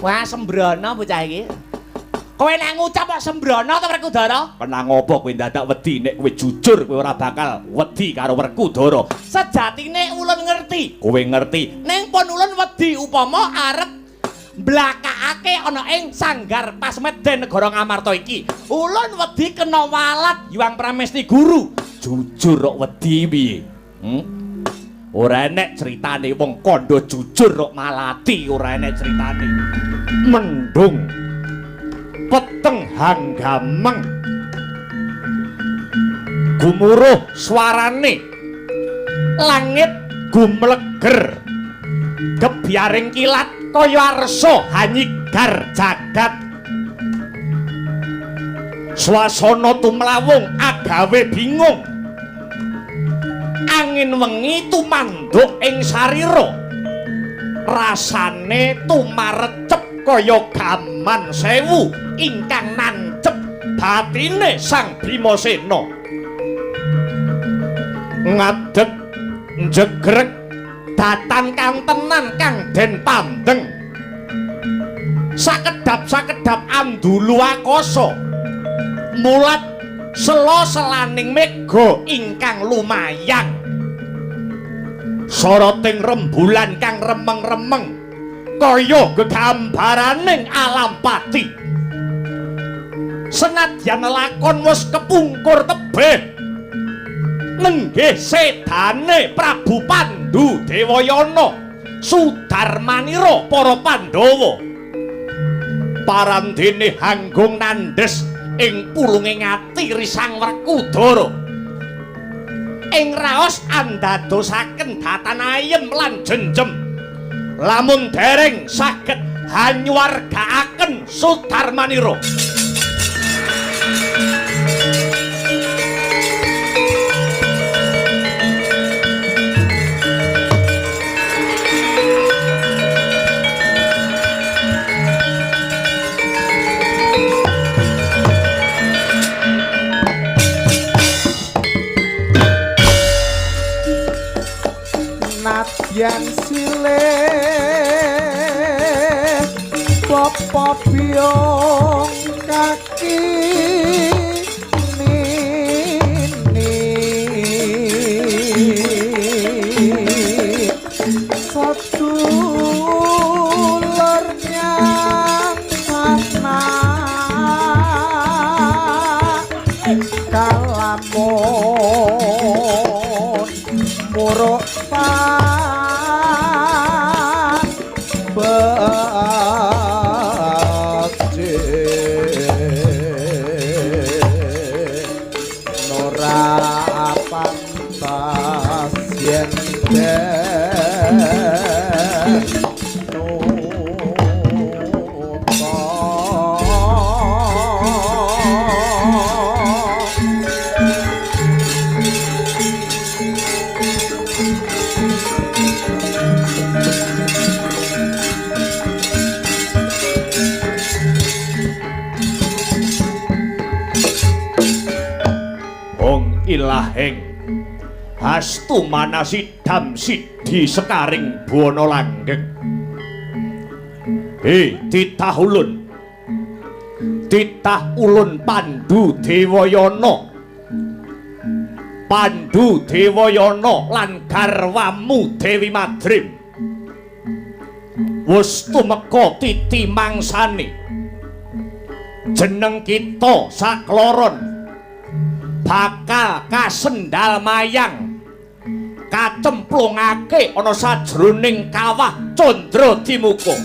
Wah, sembrono bocah iki. Kowe nek ngucap kok sembrono to Werkudara? Kena ngopo kowe dadak wedi? Nek kowe jujur kowe ora bakal wedi karo Werkudara. Sejatine ulun ngerti. Kowe ngerti. Ning pun ulun wedi upama arep mblakakake ana ing sanggar Pasmeden negara Ngamarta iki. Ulun wedi kena walat Hyang Pramesti Guru. Jujur kok wedi piye? Ora enek critane wong kandha jujur kok malati, ora enek critane. Mendung peteng hanggameng gumuruh swarane, langit gumleger gebyaring kilat kaya arsa hanyigar jagat. Swasana tumlawung agawe bingung, angin wengi tumanduk ing sarira, rasane tumarecep kaya gaman sewu ingkang nancep batine Sang Bimasena. Ngadeg njegreg datan kantenan kang den pandeng, sakedhap-sakedhap andulu akasa mulat sela-selaning mega ingkang lumayang. Soroting rembulan kang remeng-remeng kaya gegambaraning alam pati. Senadyan lakon wis kepungkur tebih, nenggih sedane Prabu Pandu Dewayana Sudarmanira para Pandhawa. Parandene hanggung nandhes ing pulunge ngati Risang Werkudara. Ing raos andadosaken datan ayem lan jenjem, lamun dereng saged hanyuwargaaken Sudarmanira. Nadyan silih bapa biyong kaki nini, sedulur nyang sanak kalamun muruk Ilaheng hastu manasidam sidhi sekaring buana langgeng. He titah ulun, titah ulun Pandu Dewayana, Pandu Dewayana lan garwamu Dewi Madrim wis tumeka titi mangsane. Jeneng kita sakloron bakal kasendal mayang kacemplungake ana sajroning kawah Candra Dimuka.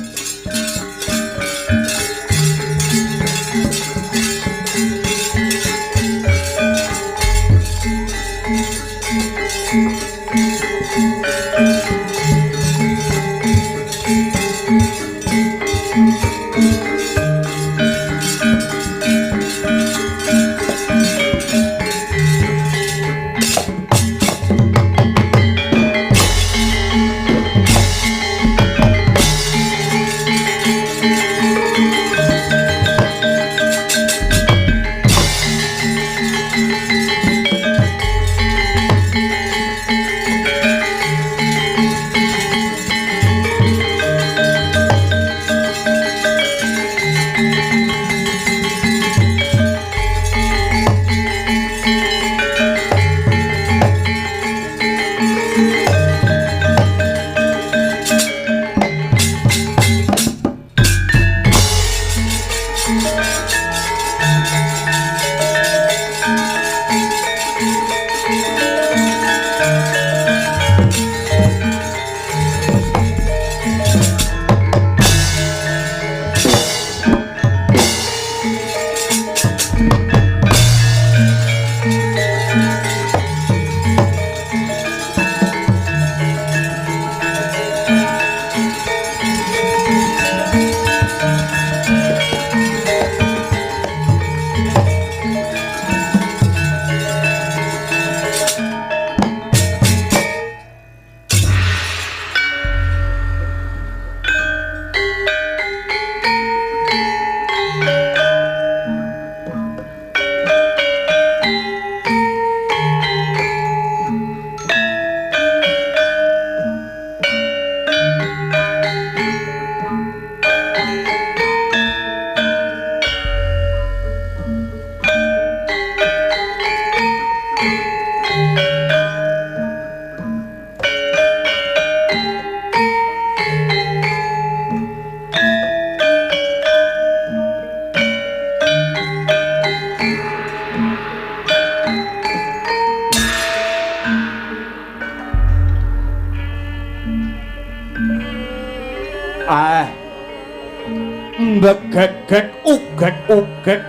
Mbegegeg ugeg-ugeg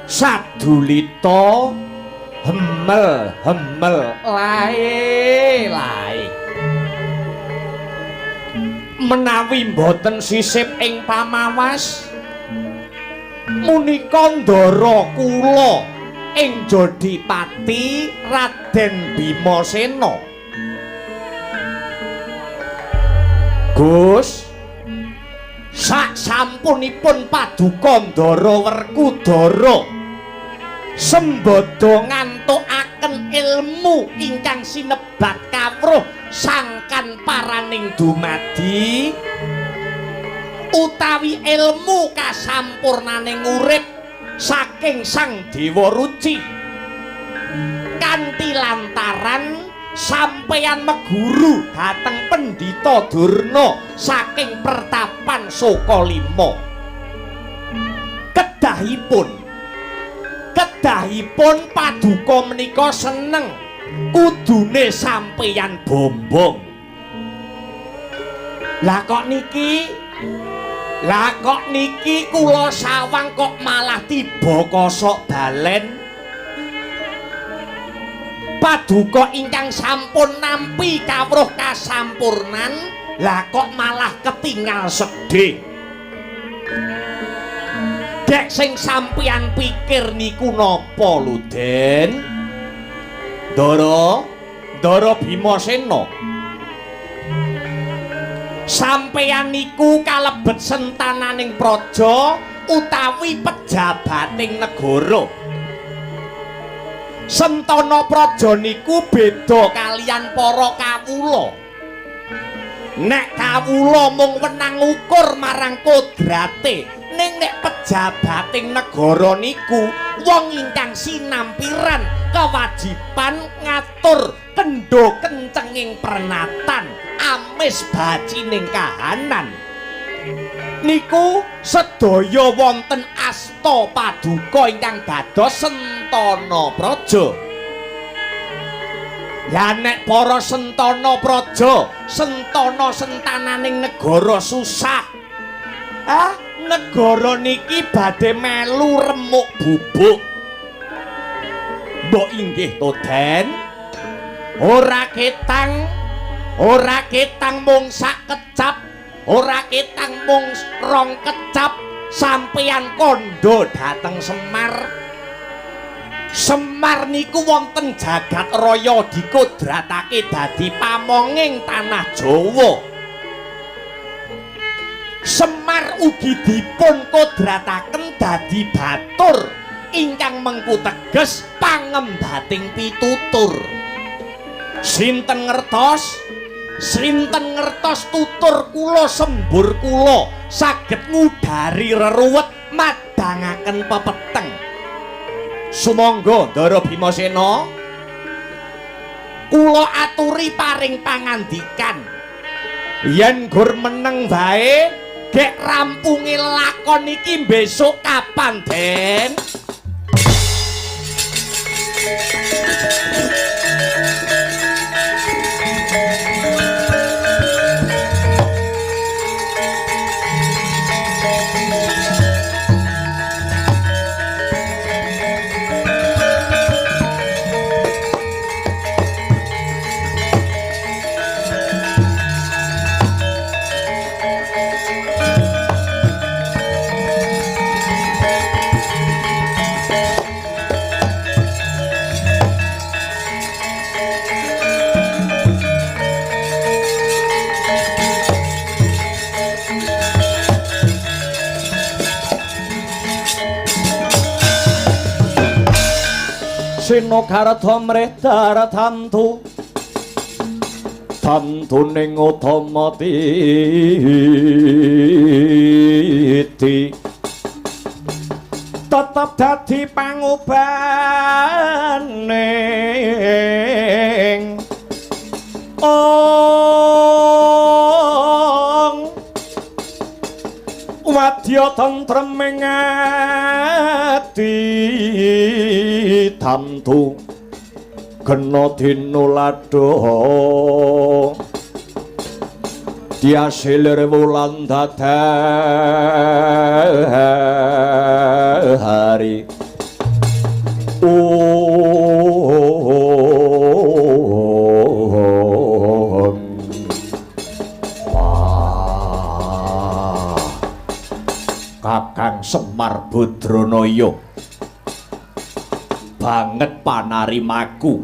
sadulita hemel hemel lae lae. Menawi mboten sisip ing pamawas munika ndara kula ing Jodipati Raden Bimasena. Gus, sak sampunipun paduka Ndara Werkudara sembada ngantukaken ilmu ingkang sinebat kawruh sangkan paraning dumadi utawi ilmu kasampurnaning urip saking Sang Dewa Ruci kanthi lantaran sampeyan meguru dhateng Pendhita Durna saking pertapan Sukalima. Kedahipun paduka menika seneng kudune sampeyan bombong. Lah kok niki kula sawang kok malah tiba kosok balen. Paduka ingkang sampun nampi kawruh kasampurnan, lah kok malah ketingal sedih. Dek sing sampeyan pikir niku napa lho, Den? Ndara Bimasena. Sampeyan niku kalebet sentananing praja utawi pejabating negara. Sentana praja niku beda kaliyan para kawula. Nek kawula mung wenang ngukur marang kodrate, ning nek pejabating negara niku wong ingkang sinampiran kewajiban ngatur kendho kencenging pernatan amis bacining kahanan. Niku sedaya wonten asta paduka ingkang dados sentana praja. Lah nek para sentana praja, sentana sentananing negara susah, negara niki badhe melu remuk bubuk. Mbok inggih to, Den? Ora ketang mung sak kecap, ora ketang mung rong kecap, sampeyan kandha dhateng Semar. Semar niku wonten jagat raya dikodratake dadi pamonging tanah Jawa. Semar ugi dipun kodrataken dadi batur ingkang mengku teges pangembating pitutur. Sinten ngertos? Sinten ngertos tutur kula sembur kula saged ngudari reruwet madangaken pepeteng. Sumangga Ndara Bimasena, kula aturi paring pangandikan. Yen gur meneng wae, gek rampunge lakon iki besok kapan, Den? Sena karta mrih daratamtu tamtuning utama titi tetep dadi pangobaning ong wadya tentreming ati tamtu kena dinuladha diasilir wulan dadan Kakang Semar Badranaya, banget panarimaku,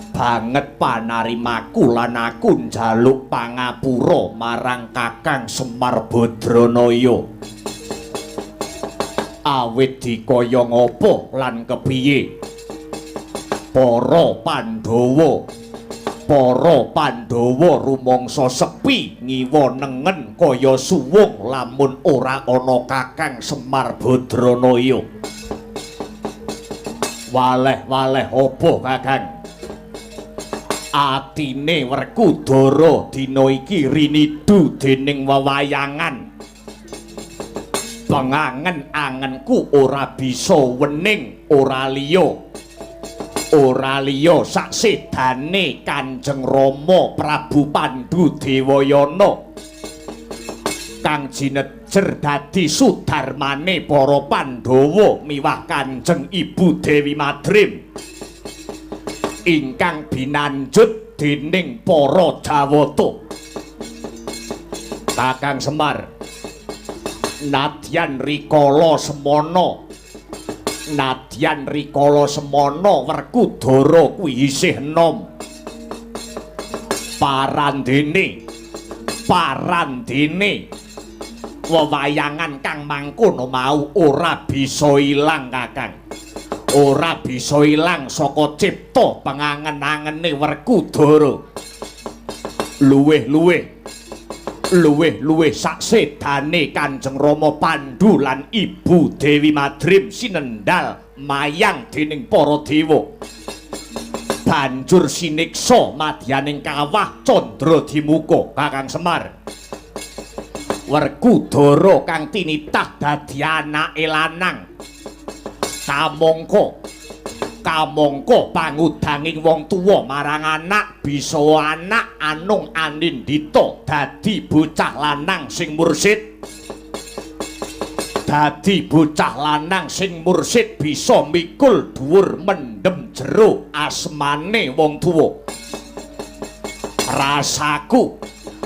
banget panarimaku lan aku njaluk pangapura marang Kakang Semar Badranaya. Awit dikaya ngapa lan kepiye para Pandhawa, para Pandhawa rumangsa sepi ngiwa nengen kaya suwung lamun ora ana Kakang Semar Badranaya. Waleh-waleh apa Kakang? Atine Werkudara dina iki rinidu dening wewayangan. Pengangen-angenku ora bisa wening, ora liya. Ora liya saksedane Kanjeng Rama Prabu Pandhu Dewayana kang jinejer dadi sudarmane para Pandhawa miwah Kanjeng Ibu Dewi Madrim ingkang binanjut dening para Jawata. Kakang Semar, nadyan rikala semana, nadyan rikala semana Werkudara kuwi isih enom. Parandene, parandene wewayangan kang mangkono mau ora bisa ilang Kakang. Ora bisa ilang saka cipta pengangen-angene Werkudara. Luwih-luwih, luwih-luwih saksedane Kanjeng Rama Pandhu lan Ibu Dewi Madrim sinendal mayang dening para dewa. Banjur siniksa madyaning kawah Candra Dimuka Kakang Semar. Werkudara kang tinitah dadi anake lanang kamangka, kamangka pangudanging wong tuwa marang anak bisa anak anung anindita dadi bocah lanang sing mursid. Dadi bocah lanang sing mursid bisa mikul dhuwur mendem jero asmane wong tuwa. Rasaku,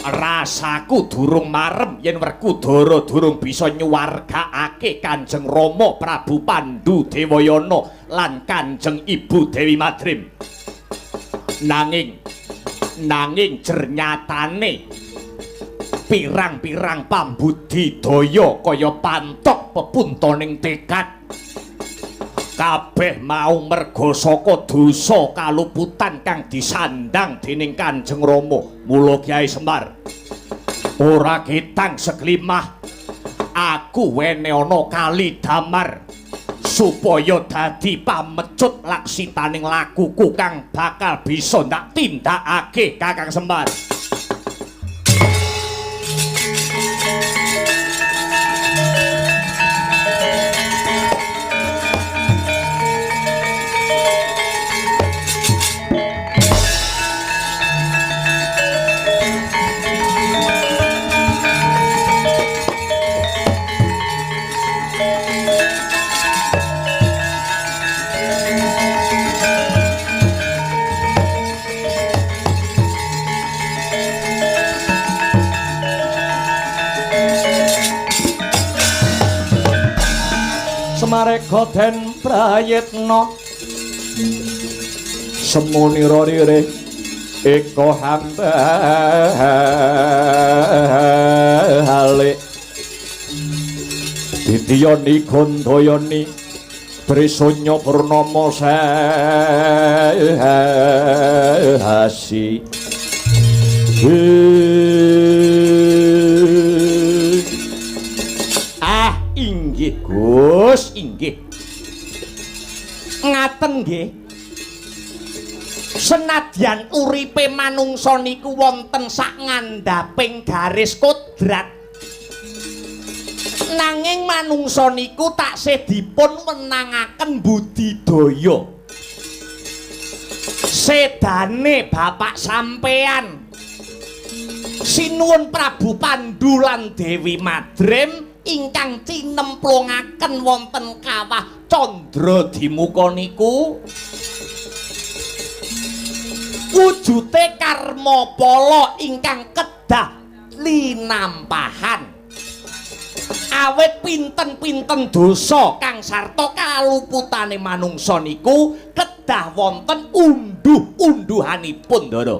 rasaku durung marem yen Werkudara durung bisa nyuwargaake Kanjeng Rama Prabu Pandhu Dewayana lan Kanjeng Ibu Dewi Madrim. Nanging, nanging jernyatane pirang-pirang pambudidaya kaya pantok pepuntoning tekad kabeh mau merga saka dosa kaluputan kang disandang dening Kanjeng Rama. Mula Kyai Semar, ora ketang seklimah aku wene ana kali damar supaya dadi pamecut laksitaning lakuku kang bakal bisa ndak tindakake Kakang Semar. Semarega den prayitna semunira rire eka hambale didiyani gandayani trisanya purnama sasi. Ah inggih Gus, inggih. Ngaten nggih. Senadyan uripe manungsa niku wonten sak ngandhaping garis kodrat, nanging manungsa niku taksih dipun wenangaken budidaya. Sedane bapak sampean Sinuwun Prabu Pandhu lan Dewi Madrim ingkang cinemplungaken wonten kawah Candra Dimuka niku wujute karma pala ingkang kedah linampahan. Awit pinten-pinten dosa kang sarta kaluputane manungsa niku kedah wonten unduh-unduhanipun, Ndara.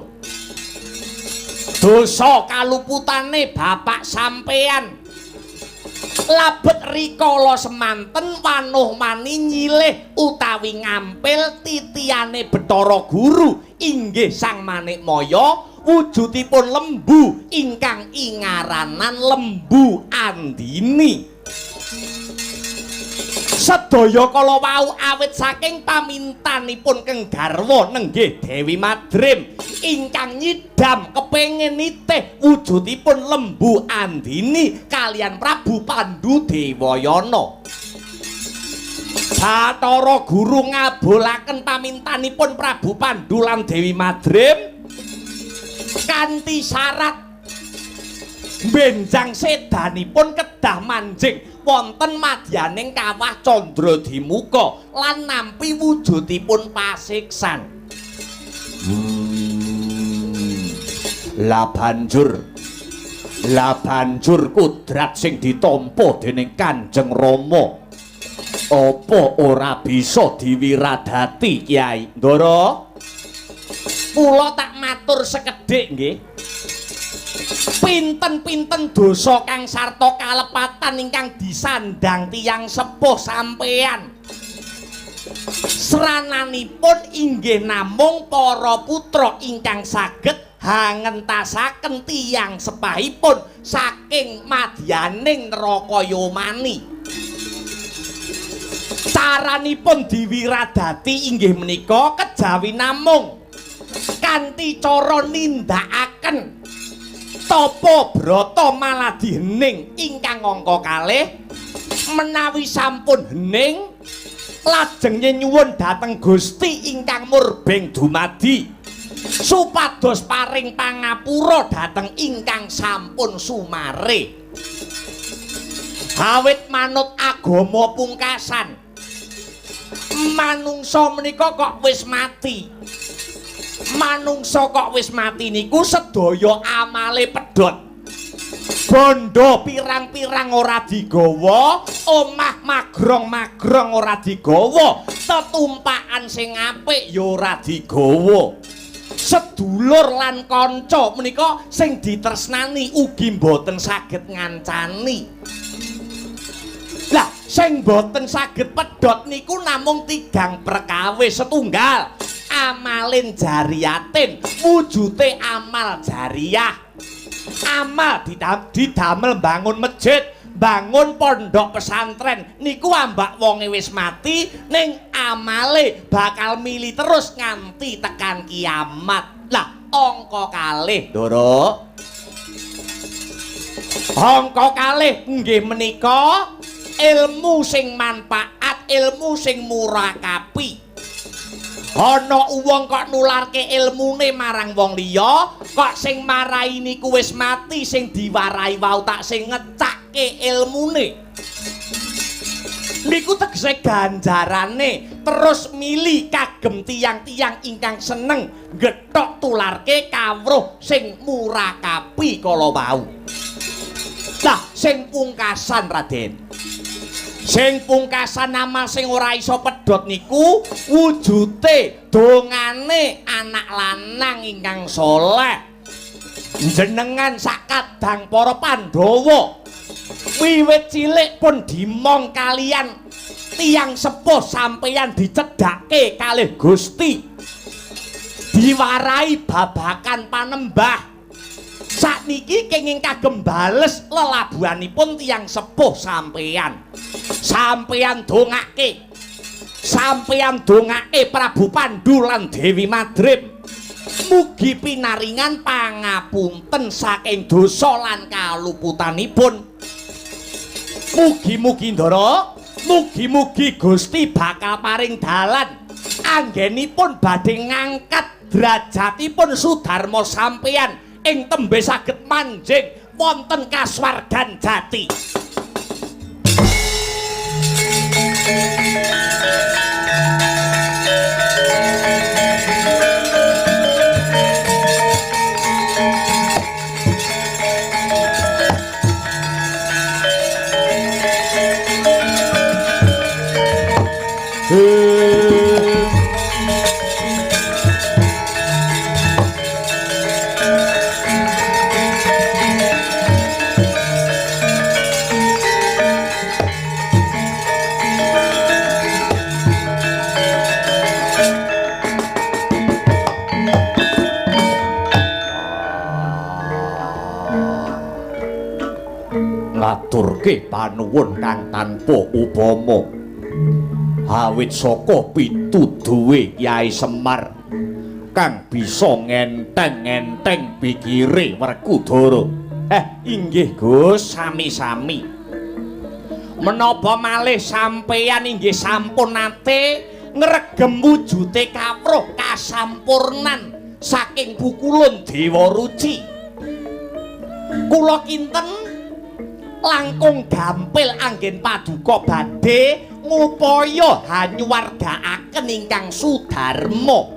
Dosa kaluputane bapak sampean labet rikala semanten wanuh mani nyilih utawi ngampil titiyane Bathara Guru inggih Sang Manikmaya wujudipun lembu ingkang ingaranan Lembu Andini. Sedaya kala wau awit saking pamintanipun keng garwa nenggih Dewi Madrim ingkang nyidam kepengin nitih wujudipun Lembu Andini kalian Prabu Pandu Dewayana. Bathara Guru ngabulaken pamintanipun Prabu Pandu lan Dewi Madrim kanthi syarat benjang sedanipun kedah manjing wonten madyaning kawah Candradimuka lan nampi wujudipun pasiksan. Lah banjur kudrat sing ditampa dening Kanjeng Rama apa ora bisa diwiradati, Kyai? Ndara, kula tak matur sekedhik nggih. Pinten-pinten dosa kang sarta kalepatan ingkang disandang tiyang sepuh sampean. Srananipun inggih namung para putra ingkang saged hangentasaken tiyang sepahipun saking madyaning neraka Yomani. Caranipun diwiradati inggih menika kejawi namung kanthi cara nindakaken tapa brata maladi hening ingkang angka kalih. Menawi sampun hening lajeng nyenyuwun dhateng Gusti ingkang murbeng dumadi supados paring pangapura dhateng ingkang sampun sumare. Awit manut agama pungkasan, manungsa menika kok wis mati. Manungsa kok wis mati niku sedaya amale pedhot. Bondo pirang-pirang ora digawa, omah magrong-magrong ora digawa, tetumpakan sing apik ya ora digawa. Sedulur lan kanca menika sing ditresnani ugi mboten saged ngancani. Lah sing mboten saged pedhot niku namung tigang perkawis setunggal. Amalin jariyatin, wujute amal jariyah. Amal didamel bangun masjid, bangun pondok pesantren niku ambak wonge wis mati ning amale bakal mili terus nganti tekan kiamat. Lah angka kalih, Ndara. Angka kalih nggih menika ilmu sing manfaat, ilmu sing murakapi. Ana wong kok nularke ilmune marang wong liya, kok sing marai niku wis mati, sing diwarai wau tak sing ngecake ilmune. Niku tegese ganjarane terus mili kagem tiyang-tiyang ingkang seneng ngethok tularke kawruh sing murakapi kala wau. Lah sing pungkasan, Raden. Sing pungkasan amal sing ora iso pedhot niku wujute dongane anak lanang ingkang soleh. Jenengan sakadang para Pandhawa wiwit cilik pun dimong kalian tiyang sepuh sampeyan dicedhake kalih Gusti, diwarai babakan panembah. Sakniki kenging kagem bales lelabuhanipun tiyang sepuh sampeyan. Sampeyan dongake, sampeyan dongake Prabu Pandu lan Dewi Madrim mugi pinaringan pangapunten saking dosa lan kaluputanipun. Mugi-mugi Ndara, mugi-mugi Gusti bakal paring dalan anggenipun badhe ngangkat derajatipun Sudarma sampeyan ing tembe saged manjing wonten kasuwargan jati. ngaturke panuwun kang tanpa upama. Awit saka pituduhe Kyai Semar kang bisa ngenteng-ngenteng pikire Werkudara. Inggih Gus, sami-sami. Menapa malih sampeyan inggih sampun nate ngregem wujude kawruh kasampurnan saking pukulun Dewa Ruci. Kula kinten langkung gampil anggen paduka badhe ngupaya hanyuwargaaken ingkang sudarma.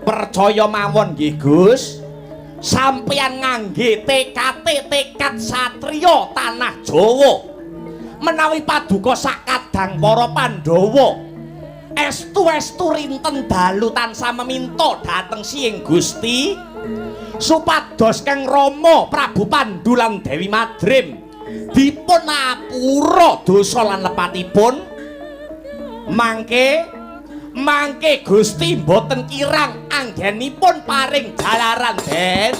Percaya mawon nggih Gus, sampeyan ngangge tekate tekad satriya tanah Jawa. Menawi paduka sakadang para Pandhawa estu-estu rinten dalu tansah meminta dhateng Siing Gusti supados Kang Rama Prabu Pandu lan Dewi Madrim dipun apura dosa lan lepatipun. Mangke mangke Gusti mboten kirang anggenipun paring jalaran den.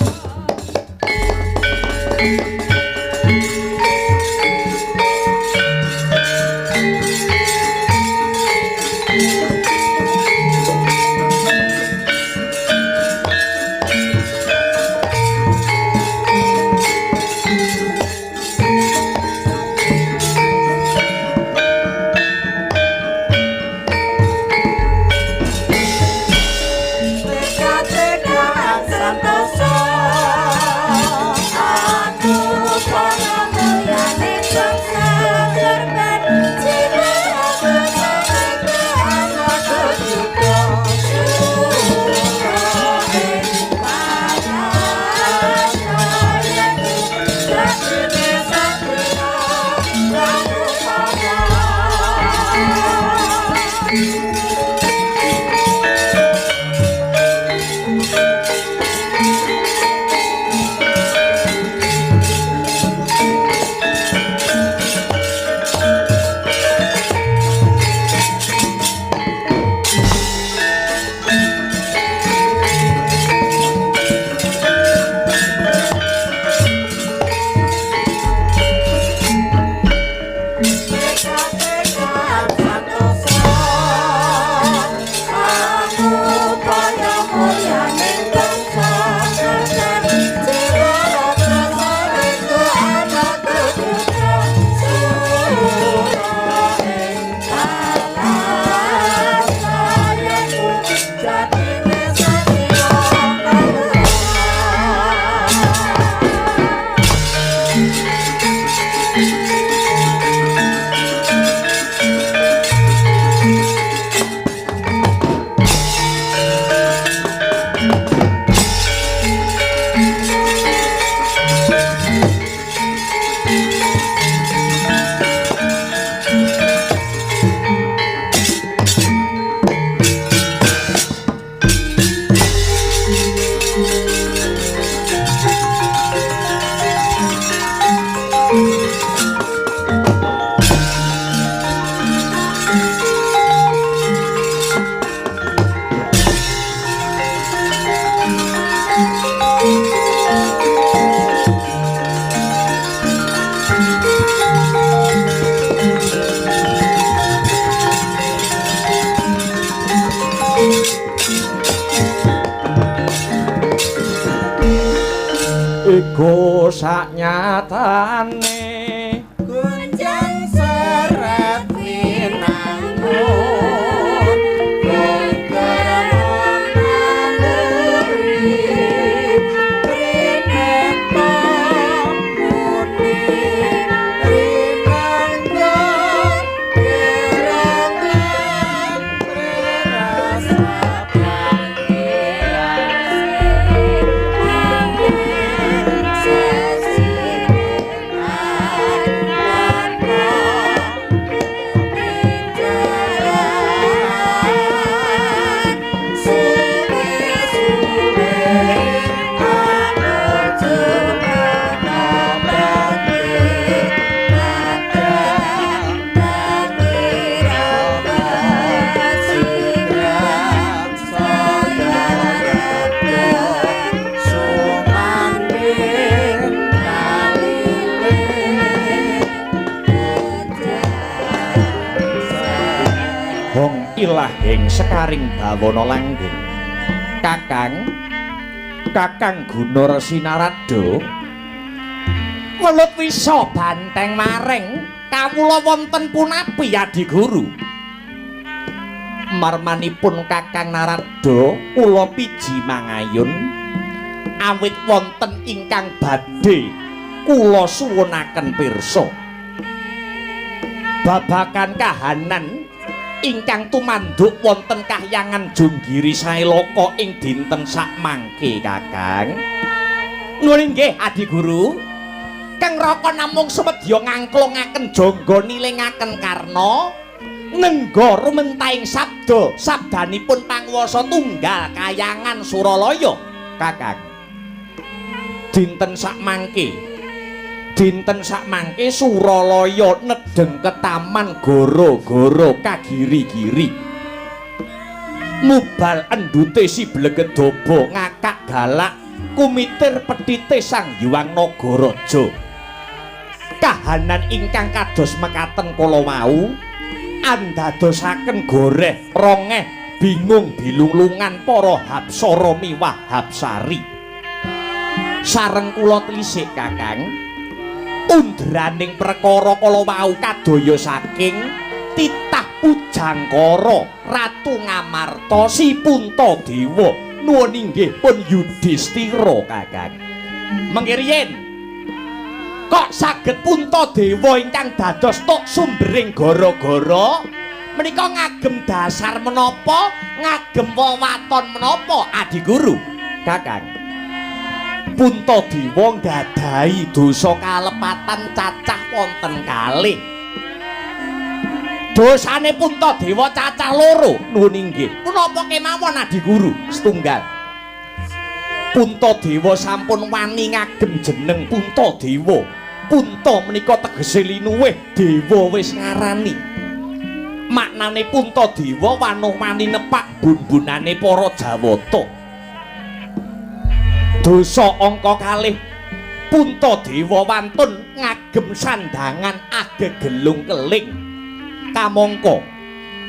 Iku saknyatane gunjang seret winangun geger naluri prineta muni rinangga gerangan prirasa Ilahing sekaring bawana langgeng. Kakang, Kakang Guna Resi Narada, welut wisa banteng maring kawula wonten punapi Adiguru. Marmanipun Kakang Narada kula piji mangayun awit wonten ingkang badhe kula suwunaken pirsa babagan kahanan ingkang tumanduk wonten kahyangan Jonggiri Sailaka ing dinten sakmangke. Kakang, nuwun inggih Adiguru. Kang Raka namung sumedya ngangklungaken jangga nilingaken karna nengga rumentahing sabda sabdanipun panguwasa tunggal kayangan Suralaya. Kakang, dinten sakmangke, dinten sakmangke Suralaya nedheng ketaman goro-goro kagiri-giri, mubal endute si Blegedaba ngakak galak kumitir petite Sang Hyang Nagaraja. Kahanan ingkang kados mekaten kala wau andadosaken goreh rongeh bingung bilunglungan para hapsara miwah hapsari. Sareng kula telisik Kakang, undraning perkara kala wau kadaya saking titah Pujangkara Ratu Ngamarta Si Puntadewa. Nuwun inggih pun Yudhistira. Kakang, mengke riyin kok saged Puntadewa ingkang dados tok sumbering gara-gara menika ngagem dasar menapa, ngagem wewaton menapa Adiguru? Kakang, Puntadewa nggadahi dosa kalepatan cacah wonten kalih. Dosane Puntadewa cacah loro. Nuwun inggih. Punapa kemawon Adiguru? Setunggal, Puntadewa sampun wani ngagem jeneng Puntadewa. Punta menika tegese linuwih, dewa wis ngarani. Maknane Puntadewa wanuh wani nepak bun-bunane para Jawata. Dosa angka kalih, Puntadewa wantun ngagem sandangan agegelung keling. Kamangka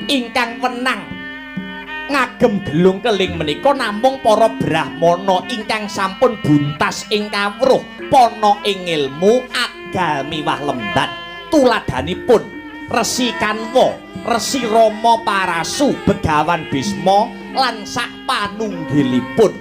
ingkang wenang ngagem gelung keling menika namung para brahmana ingkang sampun buntas ing kawruh pana ing ilmu agal miwah lembat. Tuladhanipun Resi Kanwa, Resi Rama Parasu, Begawan Bisma lan sak panunggilipun.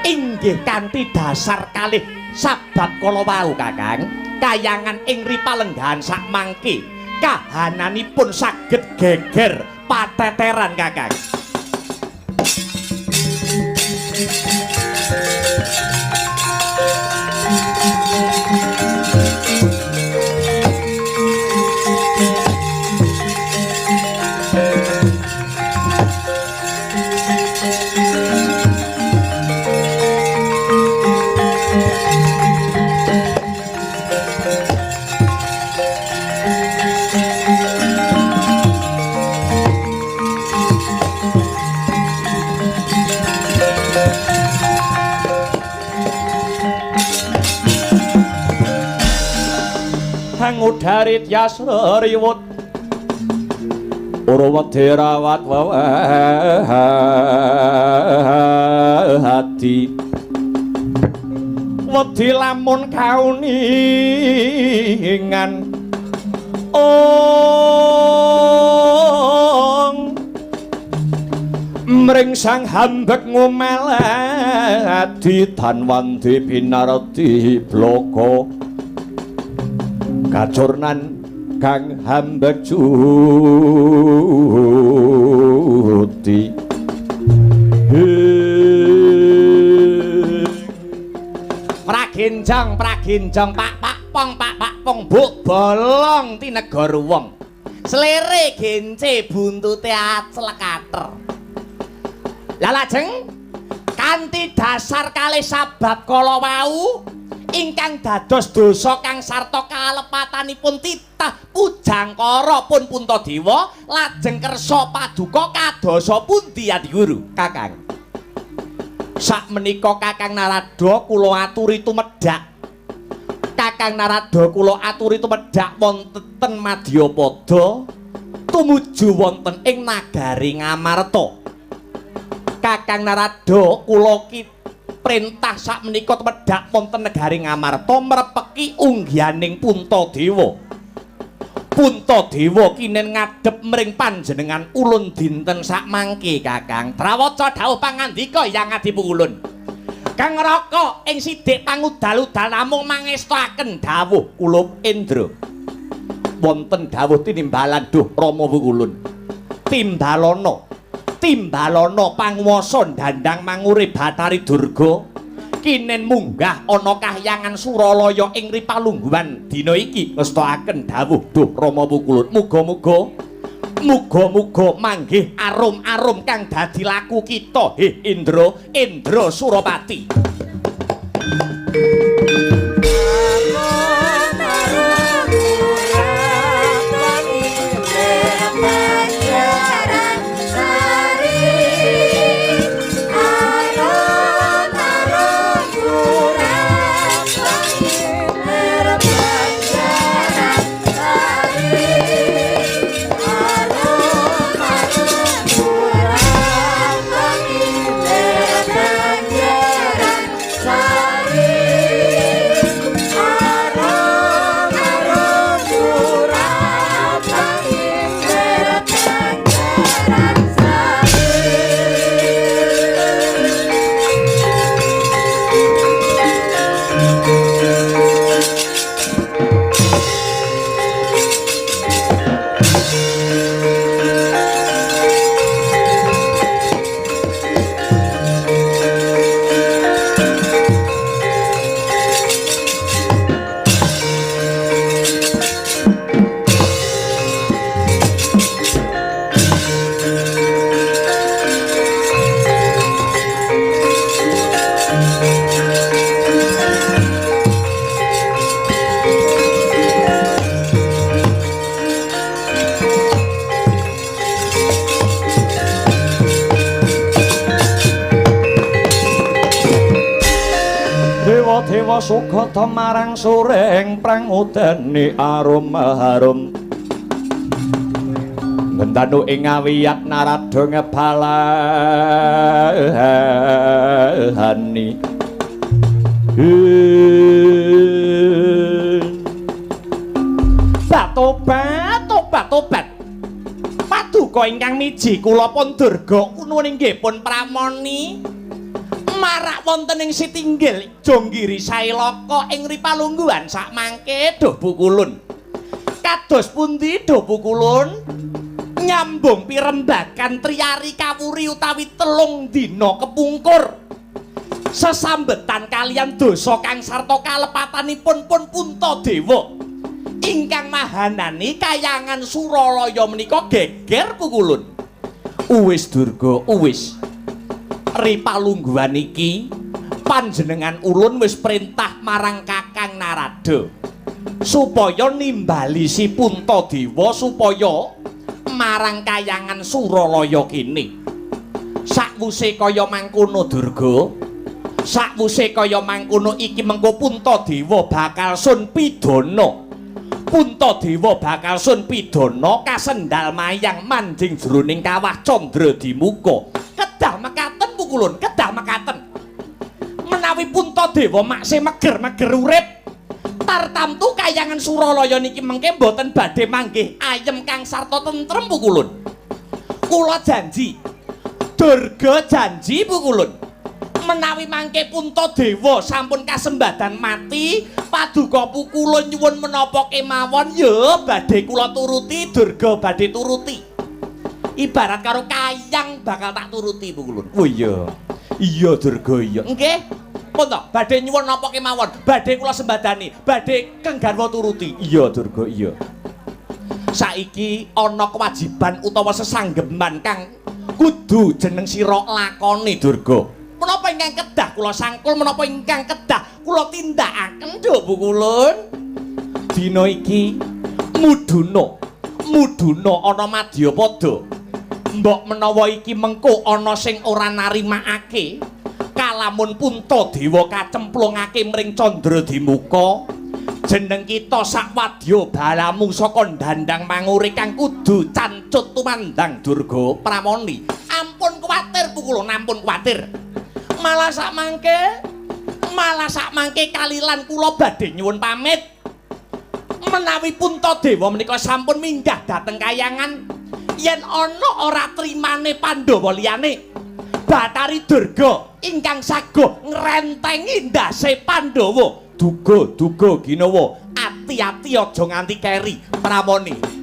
Inggih kanthi dasar kalih sabab kala wau Kakang, kayangan ing ripalenggahan sakmangke kahananipun saged geger pateteran Kakang. Angudarit yasra riwut ora wedi rawat hati wedi lamun kauningan ong mring sang hambek ngumeladi tanwandi pinardi bloko kacurnan kang hambek judi. Pragenjong pragenjong pak pak pong pak pak pong buk bolong tinegara wong slere gence buntute aclek ater. Lah lajeng kanthi dasar kalih sabab kala wau ingkang dados dosa kang sarta kalepatanipun titah Pujangkara pun Puntadewa lajeng kersa paduka kadosa pundi Adiguru? Kakang, sakmenika Kakang Narada kula aturi tumedhak. Kakang Narada kula aturi tumedhak wonten Madyapada Tumuju wonten ing nagari Ngamarta. Kakang Narada kula ki perintah sakmenika tumedhak wonten negari Ngamarta mrepeki unggihaning Puntadewa. Puntadewa kinen ngadhep mring panjenengan ulun dinten sakmangke Kakang. Trawaca dawuh pangandika Hyang Adipukulun. Kang Raka ing sidik pangudal-udal namung mangestoaken dawuh kula Indra. Wonten dawuh tinimbalan duh Rama Wukulun. Timbalana, timbalana panguwasa dandang mangure Bathari Durga kinen munggah ana kahyangan Suralaya ing ripalungguhan dina iki ngestoaken dawuh duh Rama Wukulun. Muga-muga muga-muga manggih arum-arum kang dadi laku kita. Heh Indra, Indra Surapati. Dewa sugata marang sureng prangudane arum harum ngendanu ing awiyat Narada ngebalani. Tobat, tobat, tobat. Paduka ingkang miji kula pun Durga nuwun inggih pun pramoni marak wonten ing sitinggil Jonggiri Sailaka ing ripalungguhan sakmangke duh Pukulun. Kados pundi duh Pukulun? Nyambung pirembagan triyari kawuri utawi 3 dina kepungkur. Sesambetan kaliyan dosa kang sarta kalepatanipun pun Puntadewa. Ingkang mahanani kayangan Suralaya menika geger Pukulun. Uwis Durga, uwis. Ripalungguhan iki panjenengan ulun wis perintah marang Kakang Narada supaya nimbali si Puntadewa supaya marang kayangan Suralaya kene. Sakwuse kaya mangkono Durga, sakwuse kaya mangkono iki mengko Puntadewa bakal sun pidana. Puntadewa bakal sun pidana kasendal mayang manjing jroning kawah Candra Dimuka. Kedah mekaten Pukulun, kedah mekaten. Menawi Puntadewa maksih meger-meger urip, tartamtu kayangan Suralaya niki mengke mboten badhe manggih ayem kang sarta tentrem Pukulun. Kula janji, Durga janji Pukulun. Menawi mangke Puntadewa sampun kasembadan mati, paduka Pukulun nyuwun menapa kemawon ya badhe kula turuti, Durga badhe turuti. Ibarat karo kayang bakal tak turuti Pukulun. Oh iya. Iya Durga iya. Nggih. Pun to, badhe nyuwun napa kemawon, badhe kula sembadani, badhe keng garwa turuti. Iya Durga iya. Saiki ana kewajiban utawa sesanggeman kang kudu jeneng sira lakoni Durga. Menapa ingkang kedah kula sangkul, menapa ingkang kedah kula tindakaken Nduk Pukulun? Dina iki muduna, muduna ana madyapada. Mbok menawa iki mengko ana sing ora narimakake kalamun Puntadewa kacemplungake mring Candra Dimuka, Jeneng kita sak wadya balamu saka dandang mangure kang kudu cancut tumandang Durga Pramoni. Ampun kuwatir pukulun, ampun kuwatir. Malah sak mangke kalilan kula badhe nyuwun pamit. Menawi Puntadewa menika sampun minggah dhateng kayangan, yen ana ora trimane Pandhawa liyane, Bathari Durga ingkang saguh ngrentengi ndase Pandhawa. Duga-duga ginawa, ati-ati aja nganti keri Pramoni.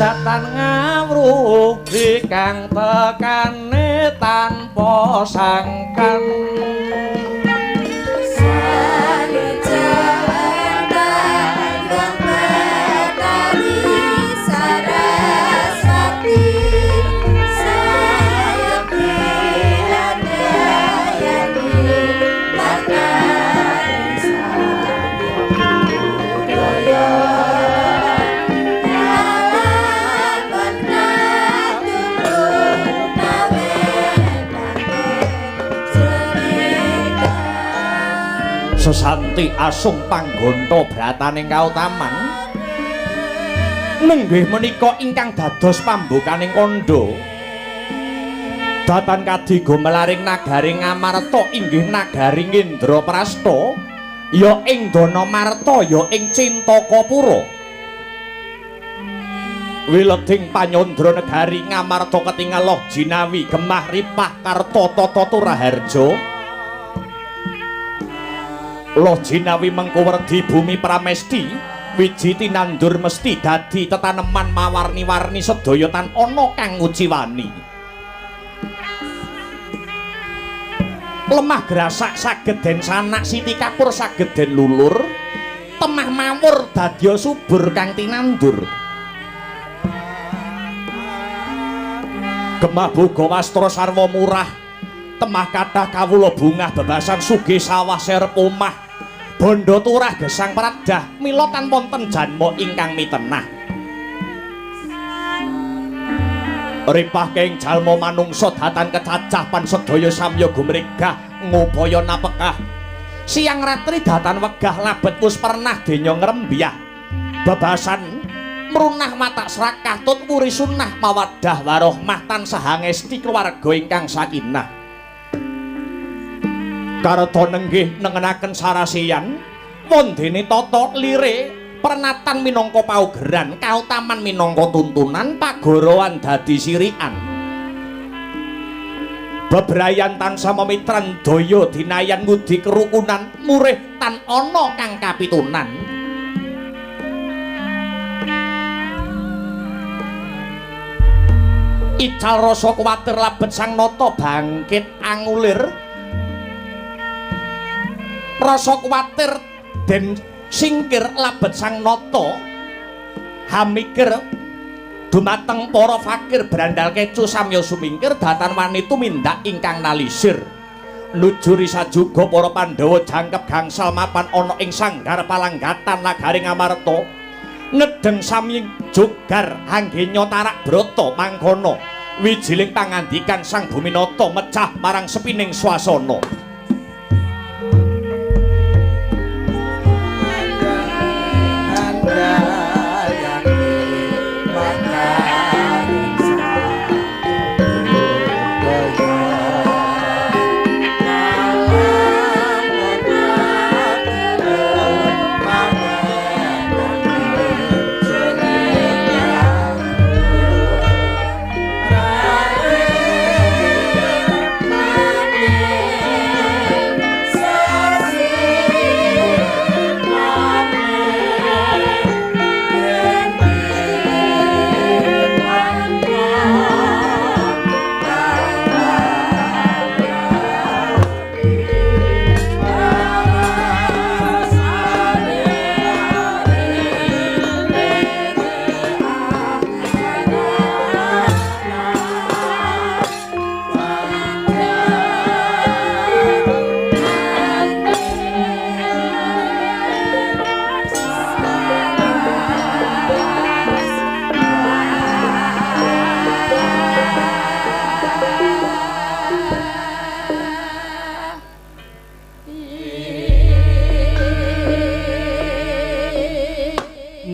Datan ngawruhi kang tekane tanpa sangkan. Sesanti asung panggonta brataning kautaman nenggih menika ingkang dados pambukaning kandha datan kadi gumelaring nagari Ngamarta inggih nagari Indraprasta ya ing Danamarta ya ing Cintakapura. Wileding panyandra negari Ngamarta ketingal loh jinawi gemah ripah karta tata turaharja. Loh jinawi mengko werdi bumi pramesti Wiji tinandur mesti dadi tetaneman mawarni-warni sedaya tan ana kang nguciwani. Lemah grasak saged den sanak, siti kapur saged den lulur, temah mawur dadya subur kang tinandur. Gemah boga wastra sarwa murah, temah kathah kawula bungah bebasan sugih sawah serep omah. Bondo turah gesang pradah, mila tan wonten janma ingkang mitenah. Ripah keng jalma manungsa datan kecacah pan sedaya samya gumregah ngupaya napekah. Siang ratri datan wegah labet wus pernah denya ngrembyah. Bebasan mrunah watak srakah tut wuri sunah mawaddah warohmah tansah angesti keluarga ingkang sakinah. Karta nenggih nengenaken sarasian wondene tata lire pernatan minangka paugeran kautaman minangka tuntunan pagorowan dadi sirikan. Bebrayan tansah memitran daya dinayan ngudi kerukunan murih tan ana kang kapitunan. Ical rasa kuwatir labet sang nata bangkit angulir. Rasa kuwatir den singkir labet sang nata hamikir dumateng para fakir brandal kecu samya sumingkir datan wani tumindak ingkang nalisir. Nujuri sajuga para Pandhawa jangkep gangsal mapan ana ing sanggar palanggatan nagari Ngamarta. Nedheng sami jogar anggenya tarak brata mangkono wijiling pangandikan Sang Buminata mecah marang sepining swasana.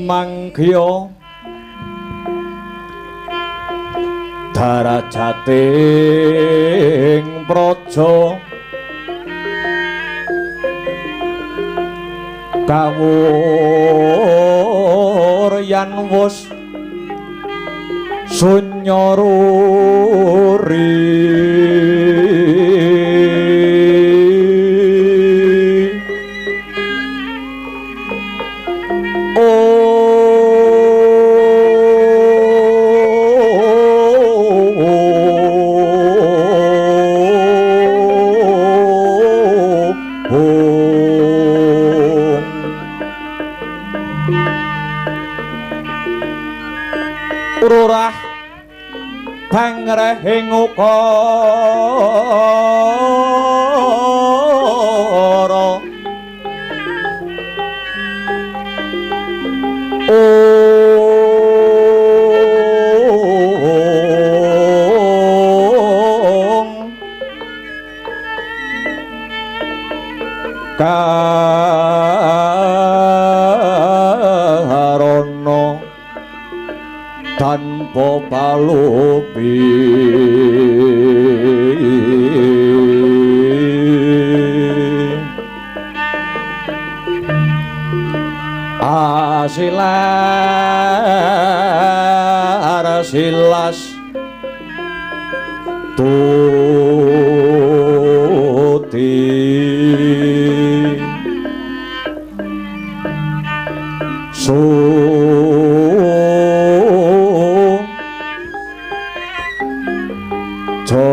Mangkya darajating praja kawuryan wus sunya ruri. Rurah bangrehing ukara ong karana tanpa palupi. Asilar silas tuti No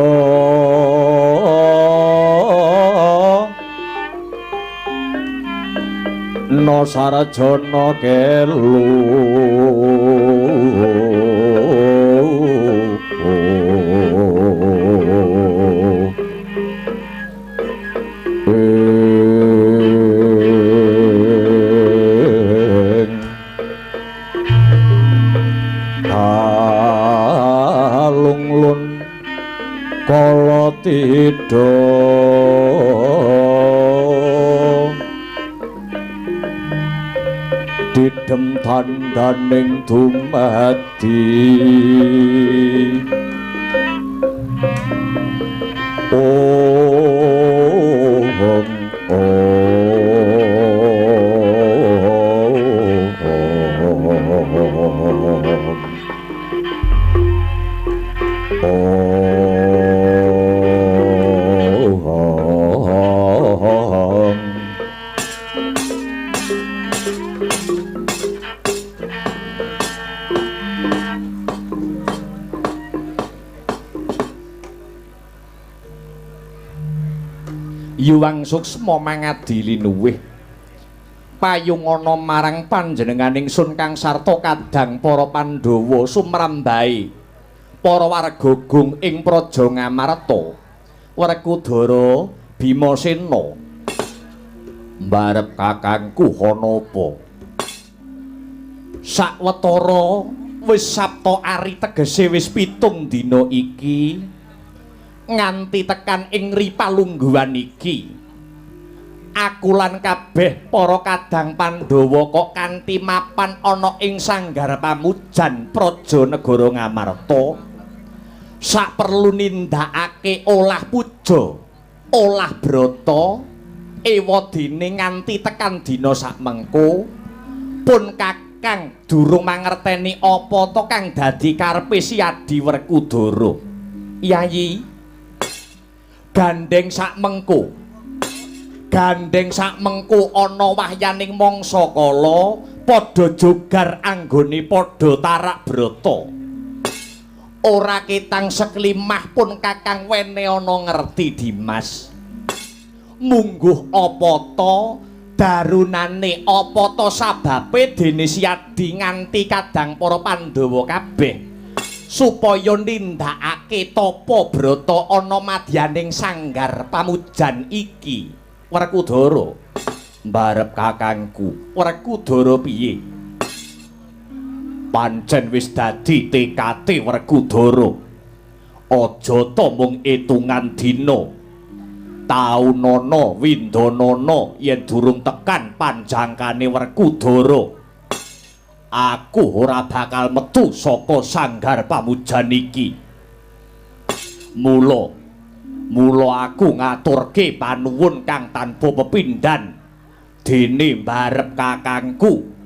sarjana kelu ing kalunglun kala tidha didem tandhaning dumadi. Om om om. Yuwang suksma mangadi linuwih payung ana marang panjenenganing sun kang sarta kadang para Pandhawa sumrambahe para warga gung ing praja Ngamarta. Werkudara Bimasena mbarep kakangku ana apa? Sawetara wis Sabta Ari tegese wis 7 dina iki nganti tekan ing ripalungguhan iki aku lan kabeh para kadang Pandhawa kok kanthi mapan ana ing sanggar pamujan praja negara Ngamarta saperlu nindakake olah puja olah brata ewadene nganti tekan dina sakmengko pun kakang durung mangerteni apa to kang dadi karepe Si Adi Werkudara. Yayi, gandeng sakmengko ana wahyaning mangsa kala padha jogar anggone padha tarak brata. Ora ketang seklimah pun kakang wene ana ngerti Dimas. Mungguh apa ta darunane, apa ta sababe dene Si Adi nganti kadang para Pandhawa kabeh supaya nindakake tapa brata ana madyaning sanggar pamujan iki. Werkudara mbarep kakangku, Werkudara piye? Pancen wis dadi tekate Werkudara. Aja ta mung etungan dina, taunana windanana yen durung tekan panjangkane Werkudara, aku ora bakal metu saka sanggar pamujan iki. Mula aku ngaturke panuwun kang tanpa pepindhan dene mbarep kakangku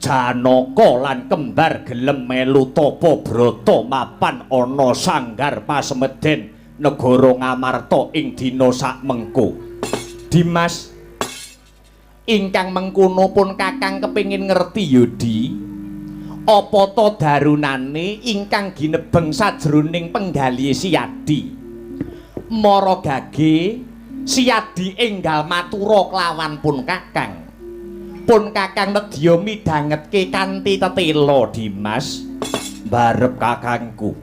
Janaka lan kembar gelem melu tapa brata mapan ana sanggar pasemeden negara Ngamarta ing dina sakmengko. Dimas, ingkang mengkono pun kakang kepingin ngerti Yudi, apa ta darunane ingkang ginebeng sajroning penggalih Si Adi. Mara gage Si Adi enggal matura kelawan pun kakang. Pun kakang nedya midhangetke kanthi tetela Dimas mbarep kakangku.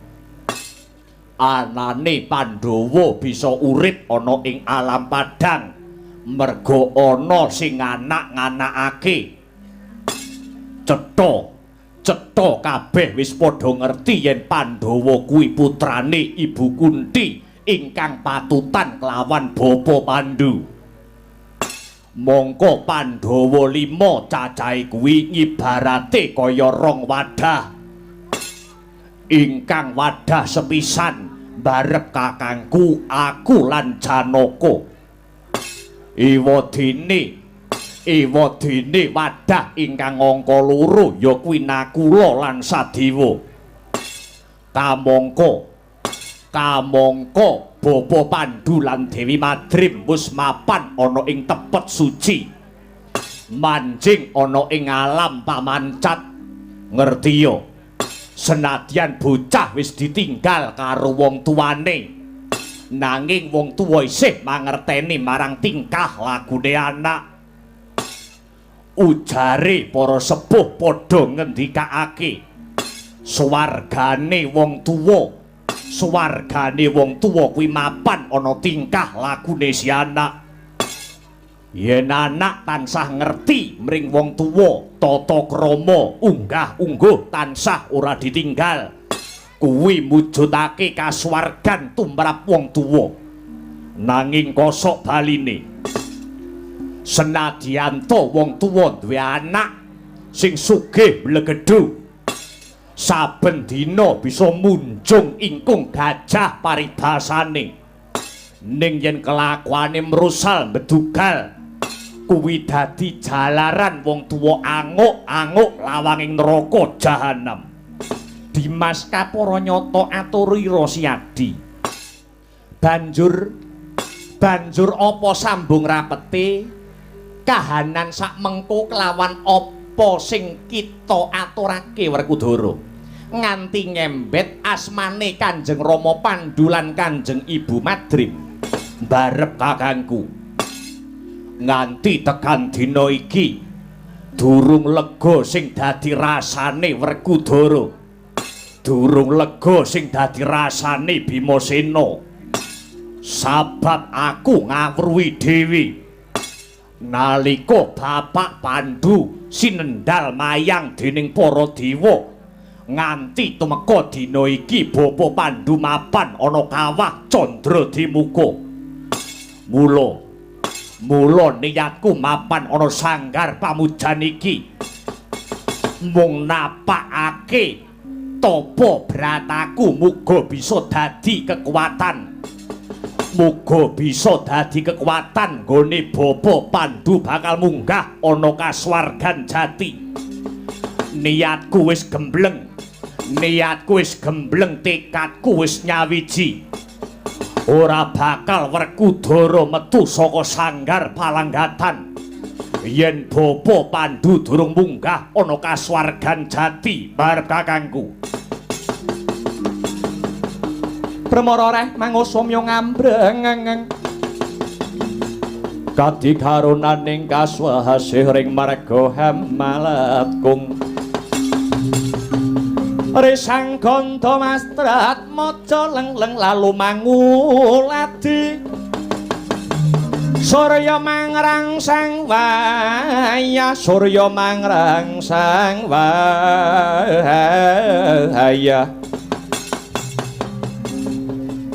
Anane Pandhawa bisa urip ana ing alam padang merga ana sing anak-nganakake. Cetha kabeh wis padha ngerti yen Pandhawa kuwi putrane Ibu Kunti ingkang patutan kelawan Bapa Pandu. Mongko Pandhawa 5 cacahe kuwi ngibarate kaya rong wadah. Ingkang wadah sepisan mbarep kakangku aku lan Janaka. Ewadene wadah ingkang angka 2 ya kuwi Nakula lan Sadewa. Kamangka Bapa Pandu lan Dewi Madrim wis mapan ana ing tepet suci, manjing ana ing alam pamancat. Ngerti ya, senadyan bocah wis ditinggal karo wong tuane, Nanging wong tuwa isih mangerteni marang tingkah lakune anak. Ujare para sepuh padha ngendikake, swargane wong tuwa, swargane wong tuwa kuwi mapan ana tingkah lakune si anak. Yen anak tansah ngerti mring wong tuwa, tata krama unggah-ungguh tansah ora ditinggal, kuwi mujudake kasuwargan tumrap wong tuwa. Nanging kosok baline, senadyan ta wong tuwa duwe anak sing sugih mblegedhu, saben dina bisa munjung ingkung gajah paribasane, ning yen kelakuane mrusal mbedugal, kuwi dadi jalaran wong tuwa anguk-anguk lawanging neraka jahanam. Dimas kapara nyata aturira Siadi. Banjur apa sambung rapete kahanan sak mengko kelawan apa sing kita aturake Werkudara, nganti ngembet asmane Kanjeng Rama Pandu lan Kanjeng Ibu Madrim. Barep kakangku, nganti tekan dina iki durung lega sing dadi rasane Werkudara, durung lega sing dadi rasane Bimasena, sabab aku ngawruhi dhewe nalika Bapak Pandu sinendal mayang dening para dewa, nganti tumeka dina iki Bapa Pandu mapan ana kawah Candra Dimuka. Mula niatku mapan ana sanggar pamujan iki mung napakake tapa brataku, muga bisa dadi kekuatan, muga bisa dadi kekuatan nggone Bapa Pandu bakal munggah ana kasuwargan jati. Niatku wis gembleng, niatku wis gembleng, tekadku wis nyawiji, ora bakal Werkudara metu saka sanggar palanggatan yen Bapa Pandu durung munggah ana kasuwargan jati. Barep kakangku. Bremara reh mangusumya ngambreng kadikarunaning kaswasih ring marga Hamalatkung. Resang gandha mastrat maca lengleng lalu manguladi, surya mangrangsang waya, surya mangrangsang waya,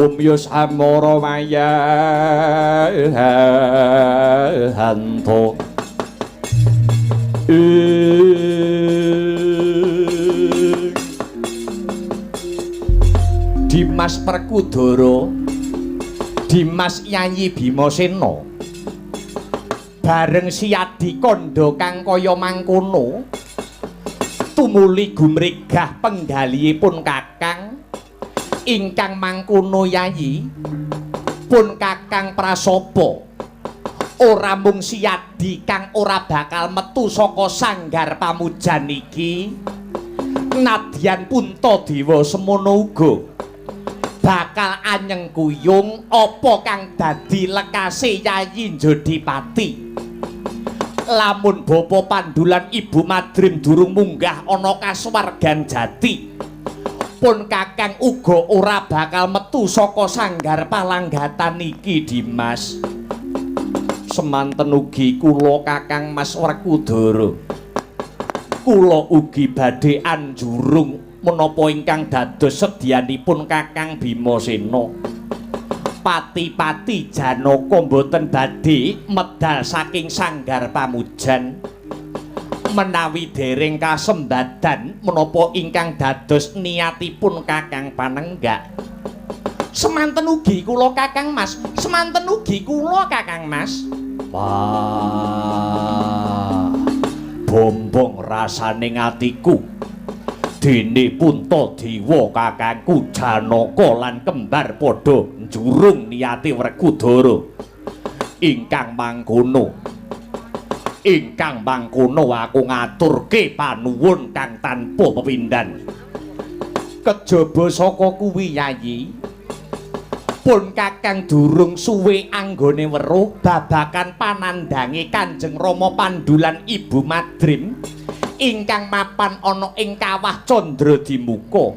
umyus amara wayahanto. Dimas Werkudara, Dimas Yayi Bimasena, bareng Siadi kandha kang kaya mangkono, tumuli gumregah penggalihipun kakang ingkang mangkono Yayi pun kakang prasapa. Ora mung Siadi kang ora bakal metu saka sanggar pamujan iki, nadyan Puntadewa semono uga bakal anyeng kuyung apa kang dadi lekase Yayi Jodipati. Lamun Bapa Pandu lan Ibu Madrim durung munggah ana kasuwargan jati, pun kakang uga ora bakal metu saka sanggar palanggatan iki. Dimas, semanten ugi kula kakang Mas Werkudara, kula ugi badhe anjurung menapa ingkang dados sedyanipun kakang Bimasena. Pati-pati Janaka mboten badhe medal saking sanggar pamujan menawi dereng kasembadan menapa ingkang dados niatipun kakang panenggak. Semanten ugi kula kakang Mas, semanten ugi kula kakang Mas. Wah, bombong rasane atiku dene Puntadewa kakangku Janaka lan kembar padha njurung niate Werkudara. Ingkang mangkono, ingkang mangkono aku ngaturke panuwun kang tanpa pepindhan. Kejaba saka kuwi Yayi, Pun Kakang durung suwe anggone weruh babakan panandange Kanjeng Rama Pandu lan Ibu Madrim ingkang mapan ana ing kawah Candradimuka.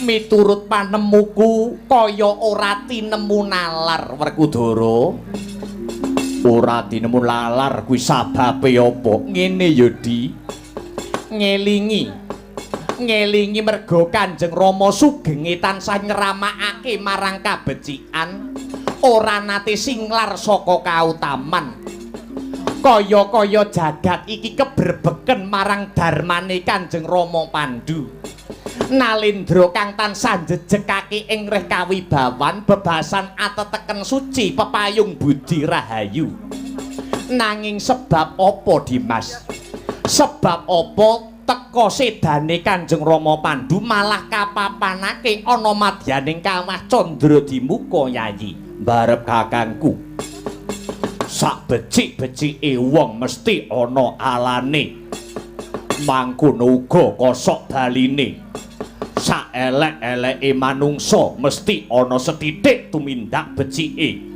Miturut panemuku kaya ora tinemu nalar Werkudara. Ora tinemu lalar kuwi sababe apa? Ngene ya, Di. Ngelingi ngelingi merga Kanjeng Rama sugenge tansah nyeramakake marang kabecikan, ora nate singlar saka kautaman. Kaya-kaya jagat iki kebrebeken marang darmane Kanjeng Rama Pandu. Nalendra kang tansah njejegake ing reh kawibawan bebasan ateteken suci pepayung budi rahayu. Nanging sebab apa, Dimas? Sebab apa teka sedane Kanjeng Rama Pandu malah kapapanake ana madyaning kawah Candradimuka, Yayi? Barep kakangku, sak becik-becike wong mesti ana alane. Mangkono uga kosok baline. Sak elek-eleke manungsa mesti ana sethithik tumindak becike.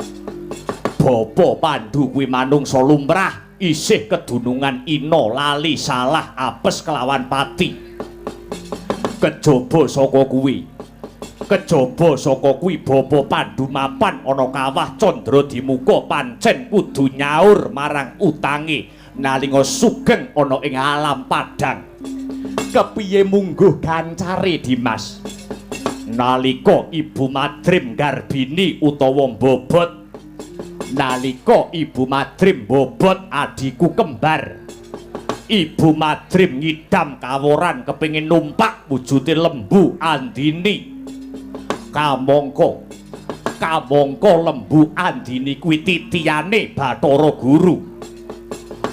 Bapa Pandu kuwi manungsa lumrah, isih kedunungan ina lali salah apes kelawan pati. Kejaba saka kuwi, kejaba saka kuwi Bapa Pandu mapan ana kawah Candradimuka pancen kudu nyaur marang utange nalika sugeng ana ing alam padhang. Kepiye mungguh gancare, Dimas? Nalika Ibu Madrim garbini utawa mbobot, nalika Ibu Madrim mbobot adhiku kembar, Ibu Madrim ngidam kaworan kepengin numpak wujude lembu Andini. Kamangka kamangka lembu Andini kuwi titiyane Bathara Guru.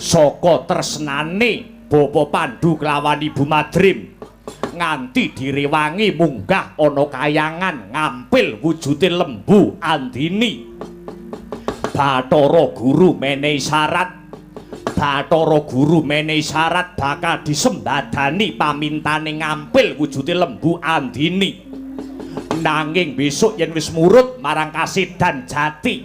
Saka tresnane Bapa Pandu kelawan Ibu Madrim nganti direwangi munggah ana kayangan ngampil wujude lembu Andini. Bathara Guru menehi syarat, Bathara Guru menehi syarat bakal disembadani pamintane ngampil wujude lembu Andini. Nanging besok yen wis murut marang kasedan jati,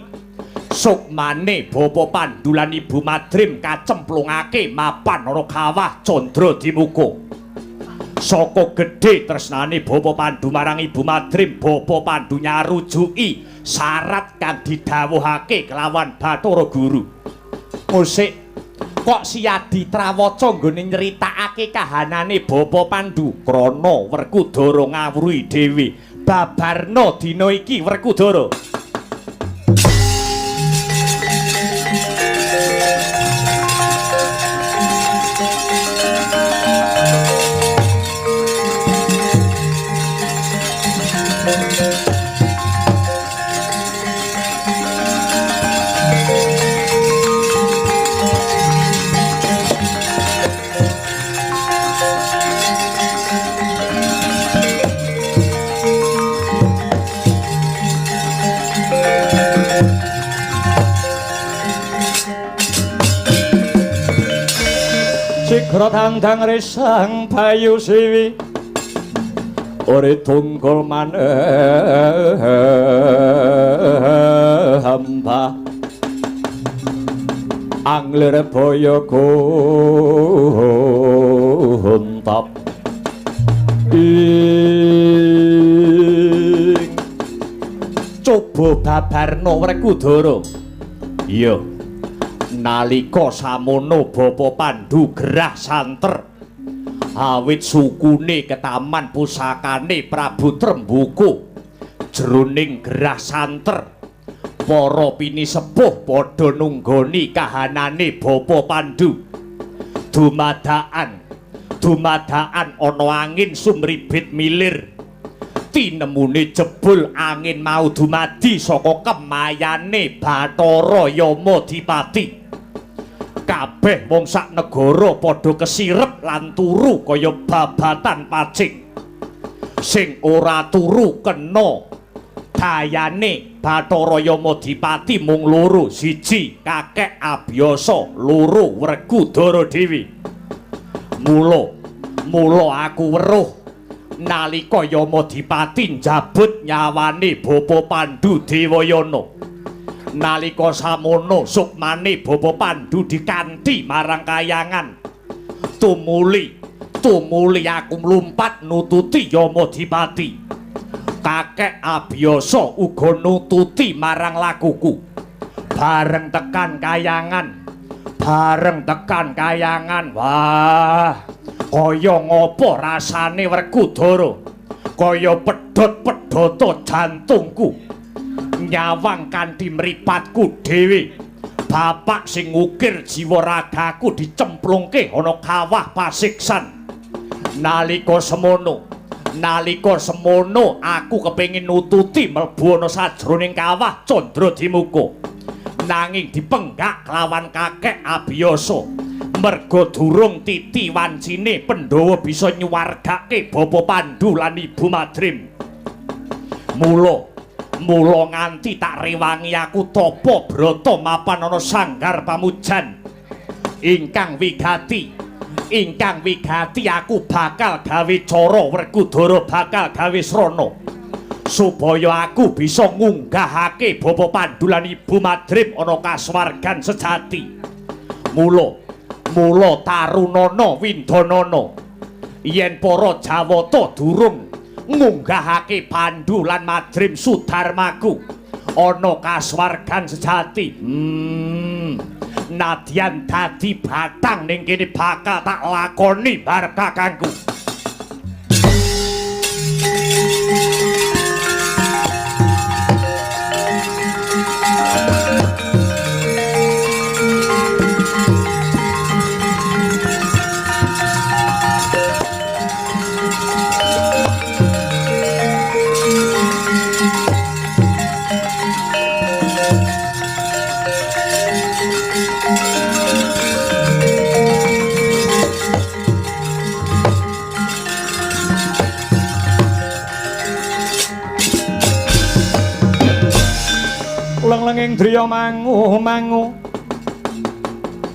sukmane Bapa Pandu lan Ibu Madrim kacemplungake mapan ana kawah Candradimuka. Saka gedhe tresnane Bapa Pandu marang Ibu Madrim, Bapa Pandu nyarujuki syarat kang didhawuhake kelawan Bathara Guru. Musik kok Siyadi Trawaca nggone nyritakake kahanane Bapa Pandu krana Werkudara ngawruhi dhewe. Babarna dina iki Werkudara. Sigra tandang resang bayu siwi ore tunggul manembah anglir boyo gontap ing coba babarna Werkudara. Iya, nalika samono Bapa Pandu gerah santer awit sukune ketaman pusakane Prabu Tremboko. Jroning gerah santer para pinisepuh padha nunggoni kahanane Bapa Pandu. Dumadaan dumadaan ana angin sumribit milir. Tinemune jebul angin mau dumadi saka kemayane Bathara Yamadipati. Kabeh wong sak negara padha kesirep lan turu kaya babatan pacing. Sing ora turu kena dayane Bathara Yamadipati mung loro, siji kakek Abiyasa, loro Werkudara dhewe. Mula mula aku weruh, Nalika Yamadipati njabut nyawane Bapa Pandhu Dewayana. Nalika samono sukmane Bapa Pandhu dikanthi marang kayangan. Tumuli aku mlumpat nututi Yamadipati. Kakek Abiyasa uga nututi marang lakuku. Bareng tekan kayangan, wah, kaya ngapa rasane Werkudara, kaya pedhot-pedhota jantungku, nyawang kanthi mripatku dhewe. Bapak sing ngukir jiwa ragaku dicemplungke ana kawah pasiksan. Nalika semono aku kepengin nututi mlebu ana sajroning kawah Candradimuka. Nanging dipenggak kelawan kakek Abiyasa. Merga durung titi wancine Pandhawa bisa nyuwargake Bapa Pandhu lan Ibu Madrim. Mula nganti tak rewangi aku tapa brata mapan ana sanggar pamujan. Ingkang wigati aku bakal gawe cara Werkudara bakal gawe srana supaya aku bisa ngunggahake Bapa Pandhu lan Ibu Madrim ana kasuwargan sejati. Mula tarunana windanana yen para Jawata durung ngunggahake Pandhu lan Madrim Sudarmaku ana kasuwargan sejati. Nadyan dadi batang ning kene bakal tak lakoni bar kakangku. Leng-lenging driya mangu-mangu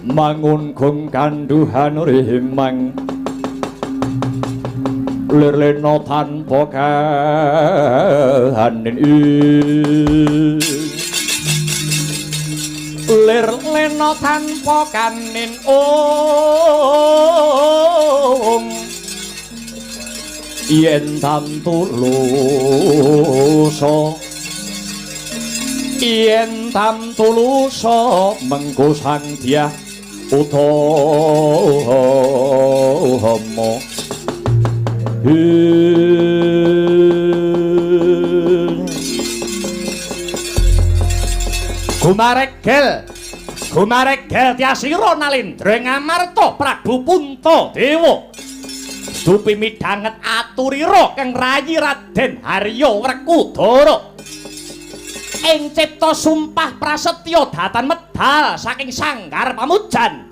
mangun gong kanduhan rimang lir lena tanpa kahanin lir lena tanpa kanin ong yen tamtu lusa yen tamtulusa mengko sang dyah utama. Gumaregel Tyasira Nalendra ing amarta Prabu Puntadewa. Dupi midhanget aturira kang rayi Raden Harya Werkudara. Ing cipta sumpah prasetya datan medal saking sanggar pamujan.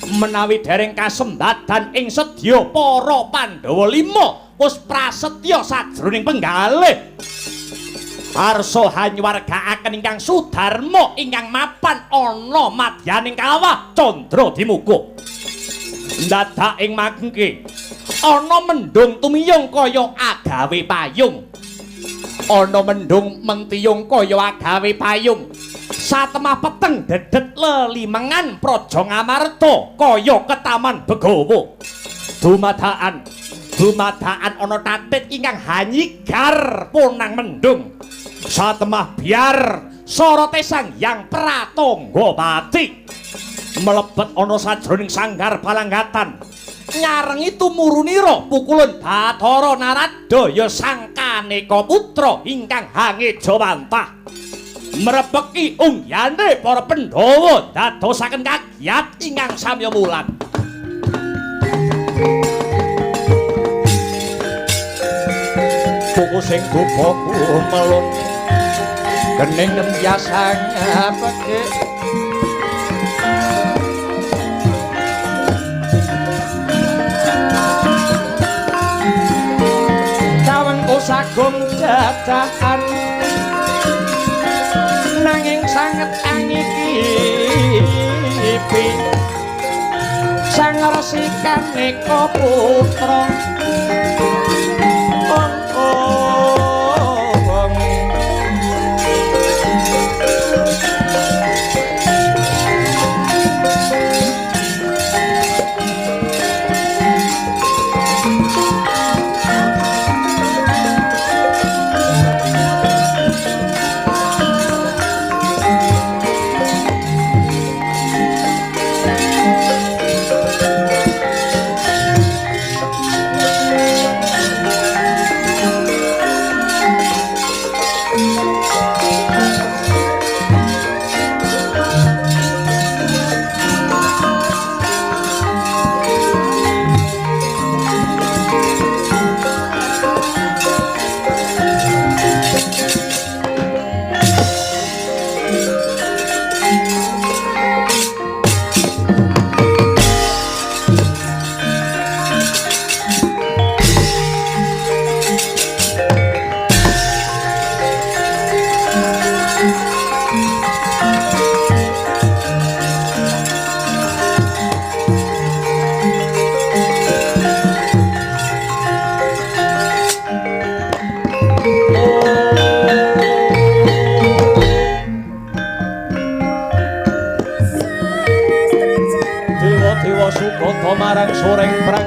Menawi dereng kasembadan ing sedya para Pandhawa lima wis prasetya sajroning penggalih. Arsa hanyuwargaaken ingkang Sudarma ingkang mapan ana madyaning kawah Candradimuka. Dadak ing mangke ana mendung tumiyung kaya agawe payung. Ana mendung mentiyung kaya agawe payung. Satemah peteng dedet lelimengan Praja Ngamarta kaya ketaman begawa. Dumadaan ana tatit ingkang hanyigar punang mendung. Satemah biar sorote Sang Hyang Pratangga Pati mlebet ana sajroning sanggar palanggatan. Nyarengi tumurunira pukulun Bathara Narada ya Sang Kaneka Putra ingkang hangejawantah. Mrepeki ungyane para Pandhawa dadosaken kagiat ingkang samya mulat. Puku sing dupa kumelung gening biasang pekik sagung jajahan nanging sanget angikipi sang resi kaneka putra. marang soreng prang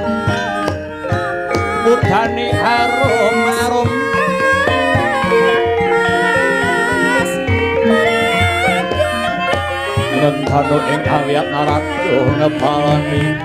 udane arum-arum ngentano ing awiyat narada ngepalani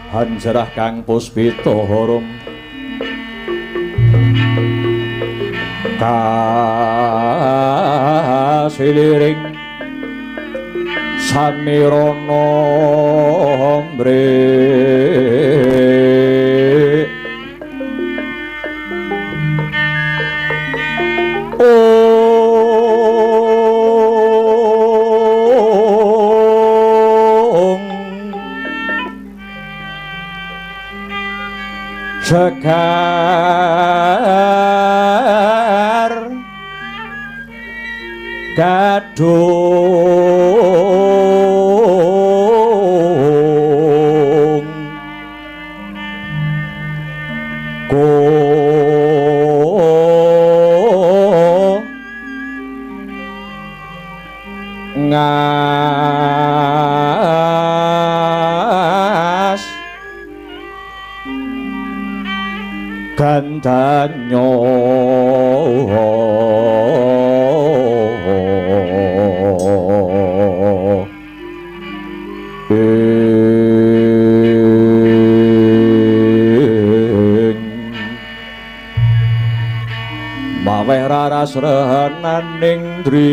hanjarah kang puspita harum kasiliring samirana mrih Sekar gadung ko ngas gandanyo ing maweh raras renaning driya.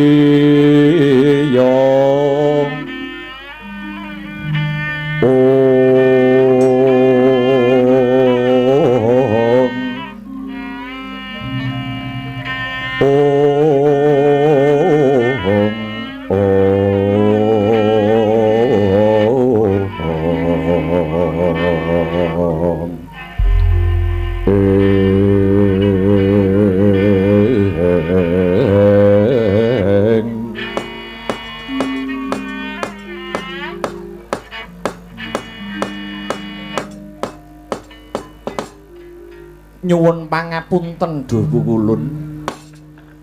Nyuwun pangapunten duh pukulun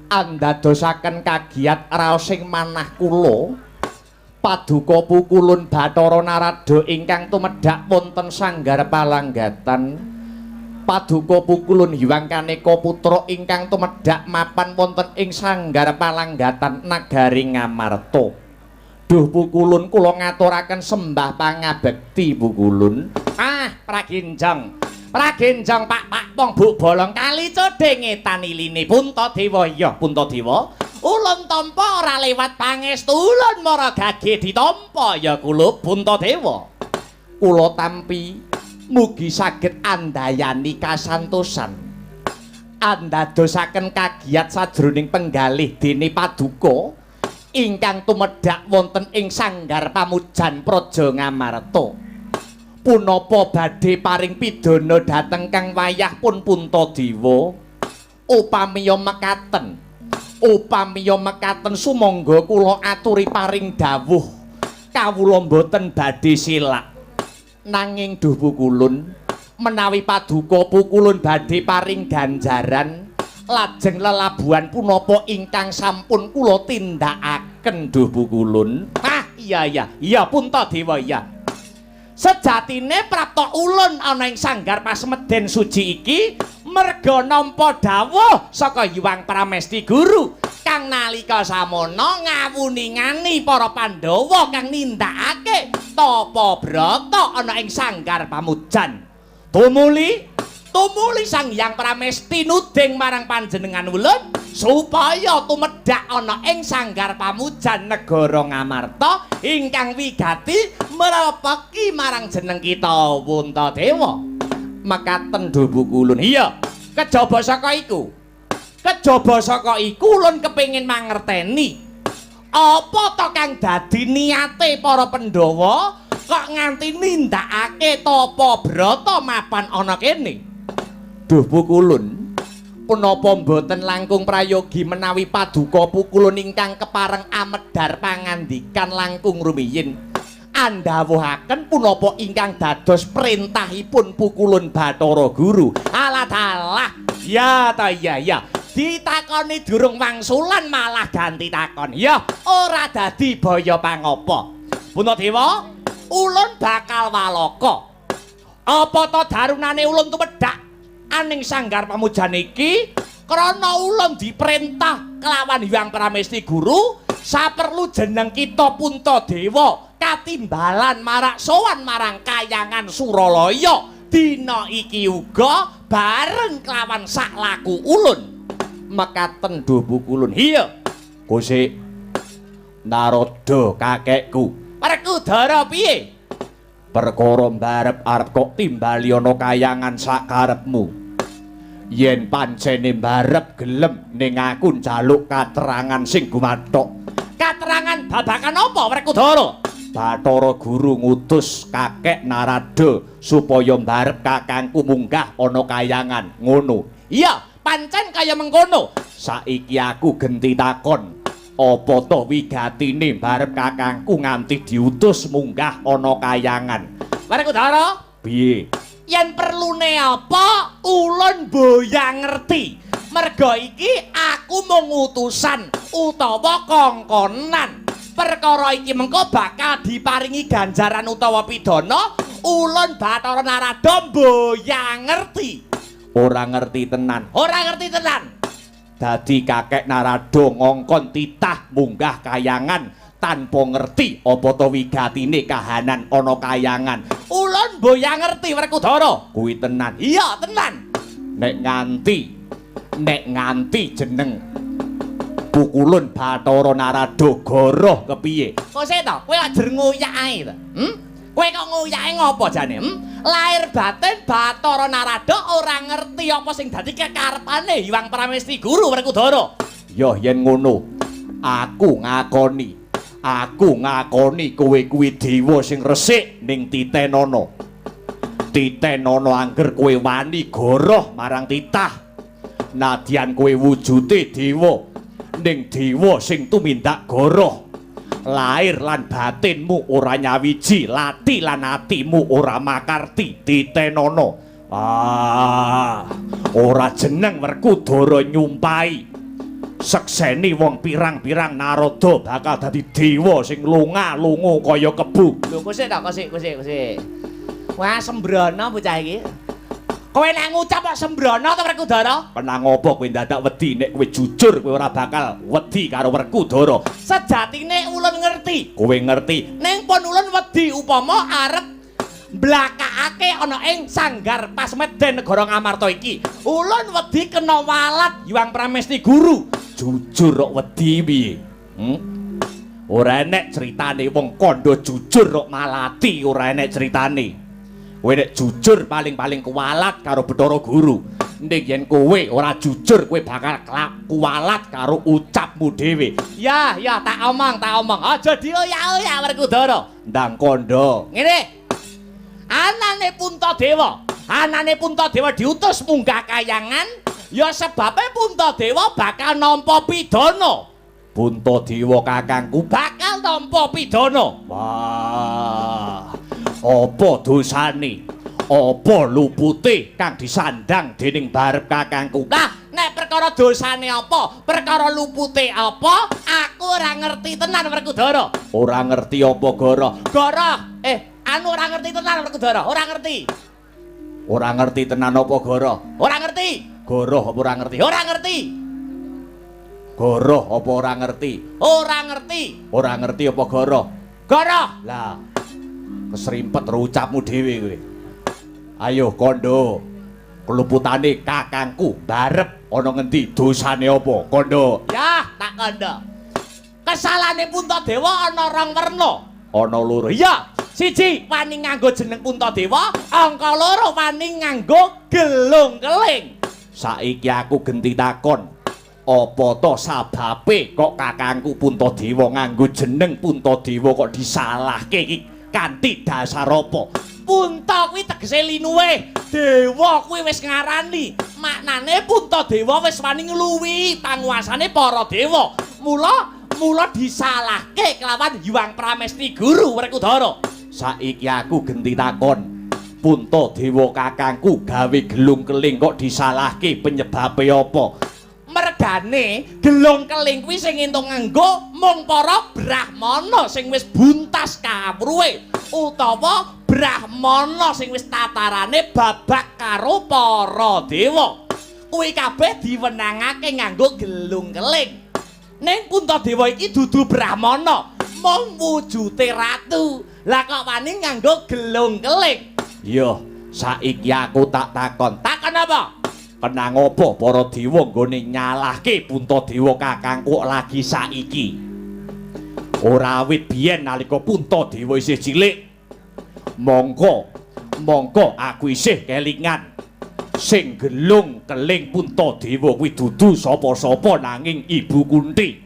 andadosaken kagiyat raosing manah kula paduka pukulun Bathara Narada ingkang tumedhak wonten sanggar palanggatan paduka pukulun Hyang Kaneka Putra ingkang tumedhak mapan wonten ing sanggar palanggatan nagari Ngamarta. Duh pukulun kula ngaturaken sembah pangabekti pukulun. Ah praginjang praginjang Pak Pak Pong Bu Bolong kali codhe ngetan iline Puntadewa. Ya Puntadewa ulun tampa ora lewat pangestu ulun mara gage ditampa ya kula Puntadewa. Kula tampi mugi saged andayani kasantosan andadosaken kagiyat sajroning penggalih dene paduka ingkang tumedhak wonten ing sanggar pamujan Praja Ngamarta. Punapa badhe paring pidana dhateng kang wayah pun Puntadewa? Upamiya mekaten, upamiya mekaten sumangga kula aturi paring dawuh kawula mboten badhe silak. Nanging duh pukulun menawi paduka pukulun badhe paring ganjaran lajeng lelabuhan punapa ingkang sampun kula tindakaken duh pukulun. Ah iya iya iya Puntadewa iya. Sejatine prapta ulun ana ing sanggar pasemeden suci iki merga nampa dawuh saka Hyang Pramesti Guru kang nalika samono ngawuningani para Pandhawa kang nindakake tapa brata ana ing sanggar pamujan. Tumuli tumuli Sang Hyang Pramesti nuding marang panjenengan ulun supaya tumedhak ana ing sanggar pamujan negara Ngamarta ingkang wigati mrepeki marang jeneng kita Puntadewa. Mekaten duh pukulun. Iya, kejaba saka iku Kejaba saka iku ulun kepengin mangerteni. Apa to kang dadi niate para Pandhawa kok nganti nindakake tapa brata mapan ana kene? Duh Pukulun, punapa mboten langkung prayogi menawi paduka Pukulun ingkang kepareng amedhar pangandikan langkung rumiyin andhawuhaken punapa ingkang dados perintahipun Pukulun Bathara Guru. Alah dalah, ya ta iya ya. Ditakoni durung wangsulan malah ganti takon. Ya, ora dadi baya pangapa. Puntadewa, ulun bakal walaka. Apa ta darunane ulun tumedhak aning sanggar pamujan iki krana ulun diperintah kelawan Hyang Pramesti Guru saperlu jeneng kita Puntadewa katimbalan marak sowan marang kayangan Suralaya dina iki uga bareng kelawan sak laku ulun. Mekaten duh Pukulun. Iya. Kosik Narada kakekku. Werkudara piye? Perkara mbarep arep kok timbali ana kayangan sakarepmu. Yen pancene mbarep gelem ning aku njaluk katerangan sing gumathok. Katerangan babagan apa Werkudara? Bathara Guru ngutus kakek Narada supaya mbarep kakangku munggah ana kayangan ngono. Iya, pancen kaya mengkono. Saiki aku genti takon, apa to wigatine mbarep kakangku nganti diutus munggah ana kayangan? Werkudara, piye? Yen perlune apa ulun boyang ngerti. Merga iki aku mung utusan utawa kongkonan. Perkara iki mengko bakal diparingi ganjaran utawa pidana, ulun Bathara Narada boyang ngerti. Ora ngerti tenan. Ora ngerti tenan. Dadi kakek Narada ngongkon titah munggah kayangan tanpa ngerti apa to wigatine kahanan ana kayangan. Ulun boyang ngerti Werkudara. Kuwi tenan. Iya, tenan. Nek nganti jeneng Pukulun Bathara Narada goroh kepiye? Kok sik to? Kowe kok jer ngoyak ae to? Hmm? Kowe kok ngoyake ngopo jane? Hmm? Lahir batin Bathara Narada ora ngerti apa sing dadi kekarepane Hyang Pramesti Guru Werkudara. Ya yen ngono, aku ngakoni. Aku ngakoni kowe kuwi dewa sing resik ning titenana. Titenana angger kowe wani goroh marang titah. Nadyan kowe wujude dewa, ning dewa sing tumindak goroh. Lahir lan batinmu ora nyawiji, lati lan atimu ora makarti. Titenana. Ah, ora jeneng Werkudara nyumpahi. Sekseni wong pirang-pirang Narada bakal dadi dewa sing lunga-lungu kaya kebu. Lho kosik ta, kosik, kosik, kosik. Wah, sembrono bocah iki. Kowe nek ngucap kok sembrono to Werkudara? Kenang apa kowe ndadak wedi? Nek kowe jujur kowe ora bakal wedi karo Werkudara. Sejatine ulun ngerti. Kowe ngerti. Ning pun ulun wedi upama arep mblakakake ana ing sanggar Pasmeden negara Ngamarta iki. Ulun wedi kena walat Hyang Pramesti Guru. Jujur kok wedi piye? Hmm? Ora enek critane wong kandha jujur kok malati, ora enek critane. Kowe nek jujur paling-paling kuwalat karo Bathara Guru. Ning yen kowe ora jujur kowe bakal kuwalat karo ucapmu dhewe. Ya, ya tak omong, tak omong. Aja dioyak-oyak Werkudara. Ndang kandha. Ngene. Anane Puntadewa, anane Puntadewa diutus munggah kayangan, ya sebabe Puntadewa bakal nampa pidana. Puntadewa kakangku bakal nampa pidana. Wah. Apa dosane? Apa lupute kang disandang dening barep kakangku? Lah, nek perkara dosane apa, perkara lupute apa, aku ora ngerti tenan Werkudara. Ora ngerti apa goro? Goro, anu ora ngerti tenan Werkudara, ora ngerti. Ora ngerti tenan apa goro? Ora ngerti. Goroh apa ora ngerti? Ora ngerti. Goroh apa ora ngerti? Ora ngerti. Ora ngerti apa goroh? Goroh. Lah, keserimpet ucapmu dhewe kowe. Ayo kandha. Keluputane kakangku barep ana ngendi dosane apa? Kandha. Ya, tak kandha. Kesalahane Puntadewa ana rong werna. Ana loro. Iya, siji wani nganggo jeneng Puntadewa, angka loro wani nganggo gelung keling. Saiki aku genti takon. Apa to sababe kok kakangku Puntadewa nganggo jeneng Puntadewa kok disalahke iki kanthi dasar apa? Punta kuwi tegese linuwih, dewa kuwi wis ngarani. Maknane Puntadewa wis wani ngluwihi panguasane para dewa. Mula disalahke kelawan Hyang Pramesti Guru Werkudara. Saiki aku genti takon. Puntadewa kakangku gawe gelung keling kok disalahke penyebabe apa? Mergane gelung keling kuwi sing entuk nganggo mung para brahmana sing wis buntas kawruhe utawa brahmana sing wis tatarane babak karo para dewa. Kuwi kabeh diwenangake nganggo gelung keling. Ning Puntadewa iki dudu brahmana, mung wujute ratu. Lah kok wani nganggo gelung keling? Iya, saiki aku tak takon. Takon apa? Kenang apa para dewa nggone nyalahke Puntadewa kakangku lagi saiki? Ora awit biyen nalika Puntadewa isih cilik. Mongko aku isih kelingan. Sing gelung keling Puntadewa kuwi dudu sapa-sapa nanging Ibu Kunti.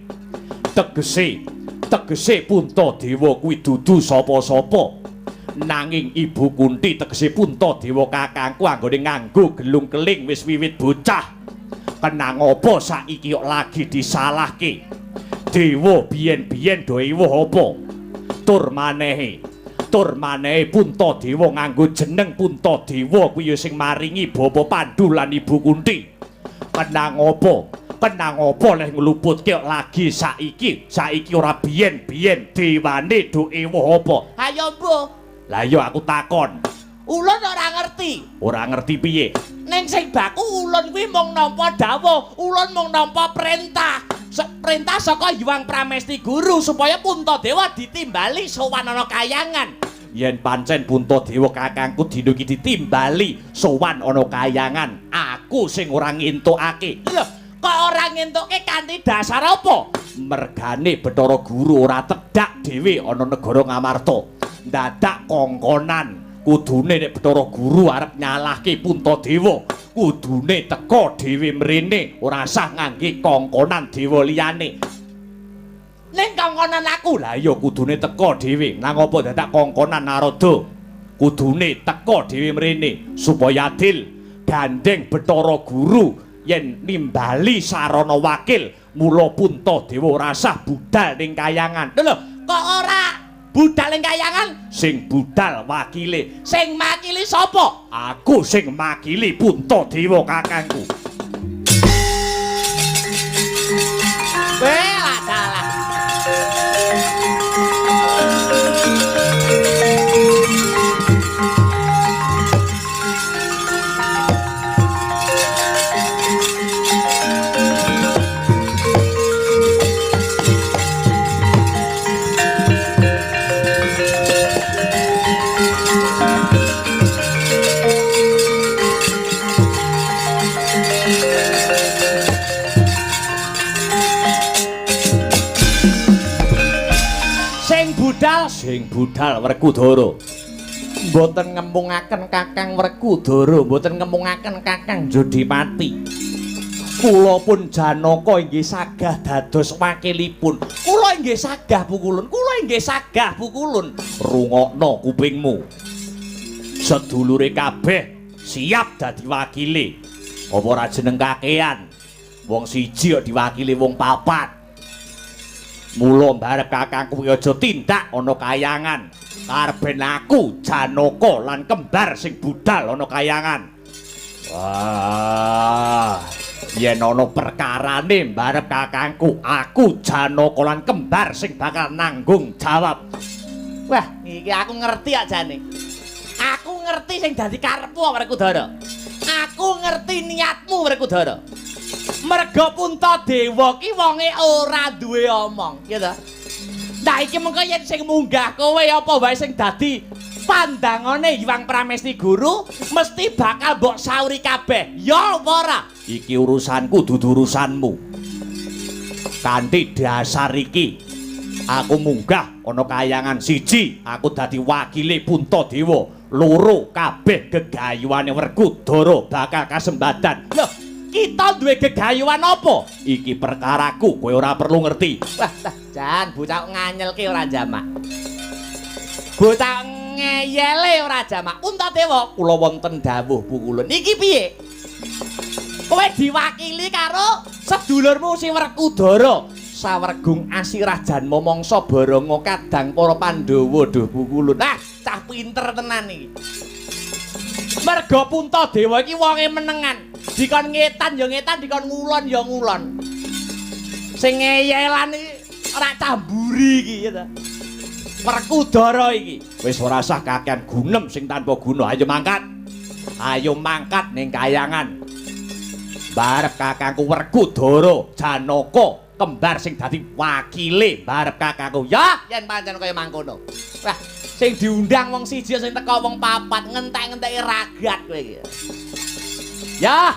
Tegese Puntadewa kuwi dudu sapa-sapa nanging Ibu Kunti, tegese Puntadewa kakangku anggone nganggo gelung keling wis wiwit bocah. Kenang apa saiki kok lagi disalahke? Dewa biyen-biyen do ewuh apa? Tur manehe Puntadewa nganggo jeneng Puntadewa kuwi ya sing maringi Bapa Pandu lan Ibu Kunti. Kenang apa leh ngluputke lagi saiki? Saiki ora biyen-biyen dewane do ewuh apa? Ayo mbuh. Lah iya aku takon. Ulun ora ngerti. Ora ngerti piye? Ning sing baku ulun kuwi mung nampa dawuh, ulun mung nampa perintah. Perintah saka Hyang Pramesti Guru supaya Puntadewa ditimbali sowan ana kayangan. Yen pancen Puntadewa kakangku dina iki ditimbali sowan ana kayangan, aku sing ora ngentukake. Lho, kok ora ngentukke kanthi dasar apa? Mergane Bathara Guru ora tedhak dhewe ana negara Ngamarta. Dadak kongkonan kudune nek Bathara Guru arep nyalahke Puntadewa kudune teka dhewe mrene, ora sah ngangge kongkonan dewa liyane. Ning kongkonan aku. Lah iya kudune teka dhewe. Nang apa dadak kongkonan Narada? Kudune teka dhewe mrene supaya adil. Gandeng Bathara Guru yen nimbali sarana wakil, mula Puntadewa ora sah budal ning kayangan. Lho, kok ora budal ning kayangan? Sing budal wakile. Sing makili sapa? Aku sing makili Puntadewa kakangku. Welah dalah. Sing budal Werkudara. Mboten ngempungaken Kakang Werkudara, mboten ngempungaken Kakang Jodipati. Kula pun Janaka inggih sagah dados wakilipun. Kula inggih sagah pukulun, kula inggih sagah pukulun. Rungokno kupingmu. Sedulure kabeh siap dadi wakile. Apa ora jeneng kakean? Wong siji kok diwakili wong papat. Mula mbarep kakangku kuwi aja tindak ana kayangan. Karben aku Janaka lan kembar sing budal ana kayangan. Wah, yen ana perkarane mbarep kakangku, aku Janaka lan kembar sing bakal nanggung jawab. Wah, iki aku ngerti ajane. Aku ngerti sing dadi karepmu Werkudara. Aku ngerti niatmu Werkudara. Merga Puntadewa ki wonge ora duwe omong, ya ta? Nah iki mengko yen sing munggah kowe apa wae sing dadi pandangane Hyang Pramesti Guru mesti bakal mbok sauri kabeh. Ya apa ora? Iki urusanku dudu urusanmu. Kanthi dasar iki aku munggah ana kayangan siji, aku dadi wakile Puntadewa. Loro kabeh gegayuhane Werkudara bakal kasembadan. Lho, Kita duwe gegayuhan apa? Iki perkaraku, kowe ora perlu ngerti. Wah, jan bocah nganyelke ora jamak. Bocah ngeyele ora jamak. Puntadewa, kula wonten dawuh Pukulun. Iki piye? Kowe diwakili karo sedulurmu si Werkudara. Sawergung asirah janma mangsa baranga kadang para Pandhawa duh Pukulun. Nah, cah pinter tenan iki. Merga Puntadewa iki wonge menengan. Dikon ngetan ya ngetan, dikon ngulon ya ngulon. Sing ngeyelan iki ora cah mburi iki ya ta. Werkudara iki. Wis ora sah kakean gunem sing tanpa guna. Ayo mangkat. Ayo mangkat ning kayangan. Barep kakangku Werkudara Janaka kembar sing dadi wakile barep kakangku. Ya, yen pancen kaya mangkono. Wah, sing diundang wong siji sing teka wong papat, ngentek-ngenteki ragat kowe iki. Ya.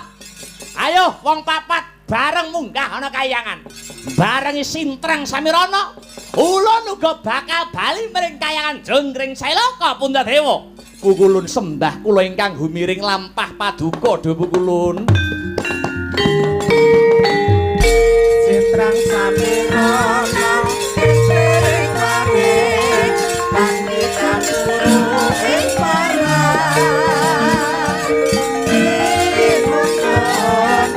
Ayo wong papat bareng munggah ana kayangan. Barengi Sintrang Samirana, ulun uga bakal bali mring kayangan Jonggring Sailoka Puntadewa. Pukulun sembah kula ingkang humiring lampah paduka duh Pukulun. Sintrang Samirana piring waring tangi kapuru ing paran tinutun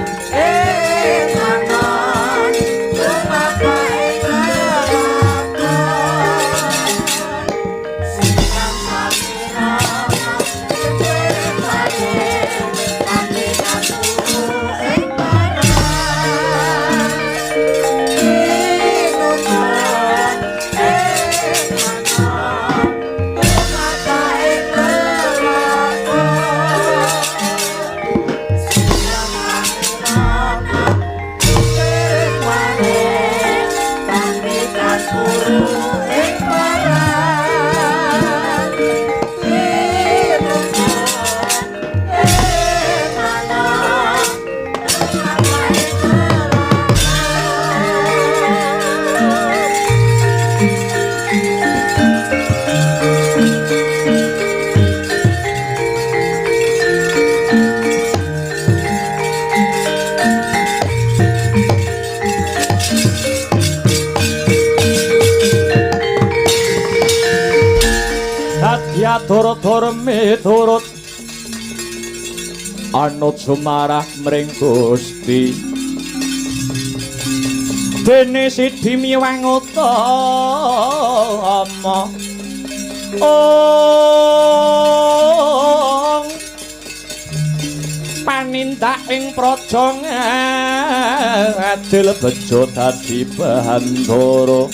ing manon lumampah ing kelakon. Sintrang Samirana piring waring tangi kapuru ing paran tinutun ing manon lumampah ing kelakon. Sintrang Samirana piring waring tangi kapuru ing paran tinutun ing manon lumampah ing kelakon. Adya dara-dara miturut anut sumarah mring Gusti. Dene sidi miwang utama ong panindak ing praja ngadil bejo dadi bandara.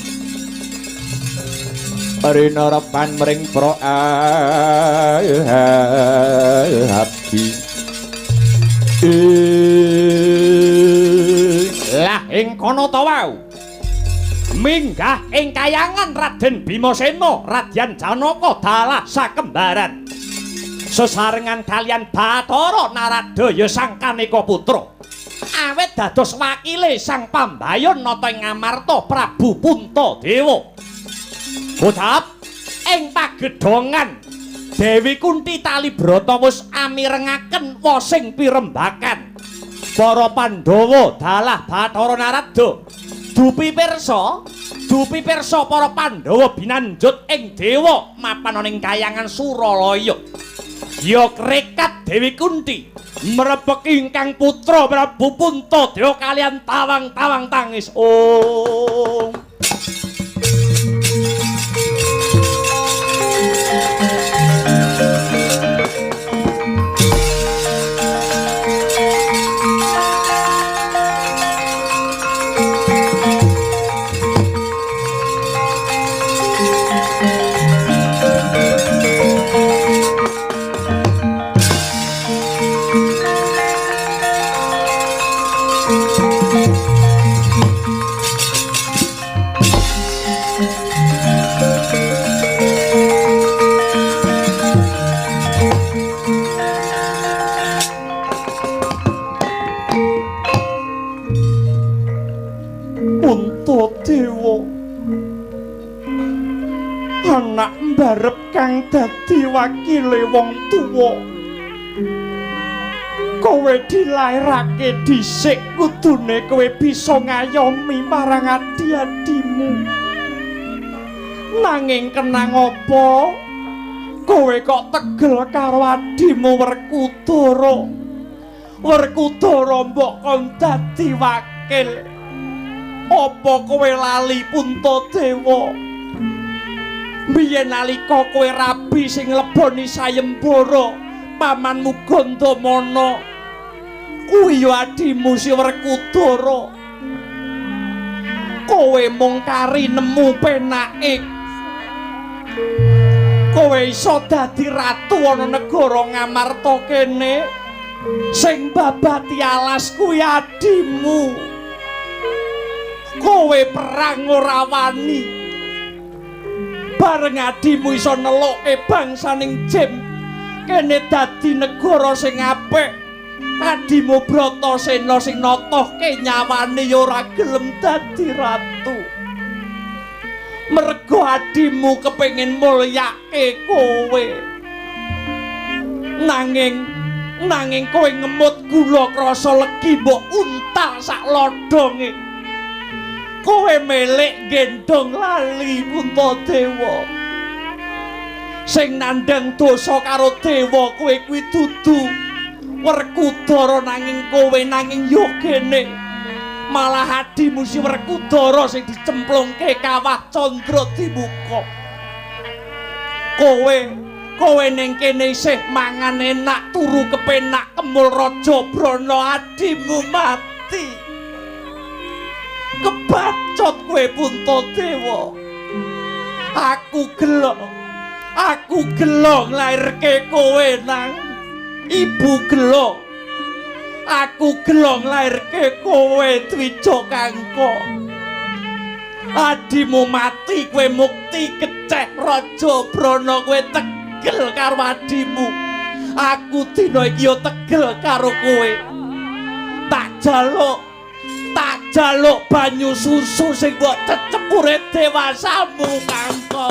Rinarepan mring pra abdi. Lah ing kono ta wau minggah ing kayangan Raden Bimasena Radyan Janaka dalah sakembaran sesarengan kalian Bathara Narada ya sang Kaneka putra awit dados wakile sang pambayun nata ing Ngamarta Prabu Puntadewa. Bocap ing pagedhongan Dewi Kunti Talibrata wis amirengaken wosing pirembakan para Pandhawa dalah Bathara Narada dupi pirsa para Pandhawa binanjut ing dewa mapan ana ing kayangan Suralaya. Ya krekat Dewi Kunti mrepeki ingkang putra Prabu Puntadewa kalian tawang-tawang tangis. Oh. Puntadewa anak mbarep kang dadi wakile wong tuwa. Kowe dilairake dhisik, kudune kowe bisa ngayomi marang adi-adimu. Nanging kenang apa? Kowe kok tegel karo adimu Werkudara. Werkudara mbok kon dadi wakil. Apa kowe lali, Puntadewa? Biyen nalika kowe rabi sing ngleboni sayembara pamanmu Gandamana, kuwi ya adimu si Werkudara. Kowe mung kari nemu penake. Kowe iso dadi ratu ana negara Ngamarta kene. Sing babati alas kuwi adimu. Kowe perang ora wani. Bareng adimu iso nelukke bangsaning Jem, kene dadi negara sing apik. Adimu Bratasena sing notohke nyawane ya ora gelem dadi ratu. Mergo adimu kepengin mulyake kowe. Nanging kowe ngemut gula krasa legi mbok untal sak lodonge. Kowe melik gendong lali, Puntadewa. Sing nandhang dosa karo dewa kowe kuwi dudu Werkudara nanging kowe, nanging yogene. Malah adimu si Werkudara sing dicemplungke kawah Candra Dimuka. Kowe ning kene isih mangan enak, turu kepenak, kemul raja brana, adimu mati. Kebacot kowe, Puntadewa. Aku gelo. Aku gelo nglairke kowe nang ibu gelo. Aku gelo nglairke kowe, Dwija Kangka. Adimu mati kowe mukti keceh raja brana, kowe tegel karo adimu. Aku dina iki yo tegel karo kowe. Tak jaluk banyu susu sing mbok cecepure dewasamu, Kangka.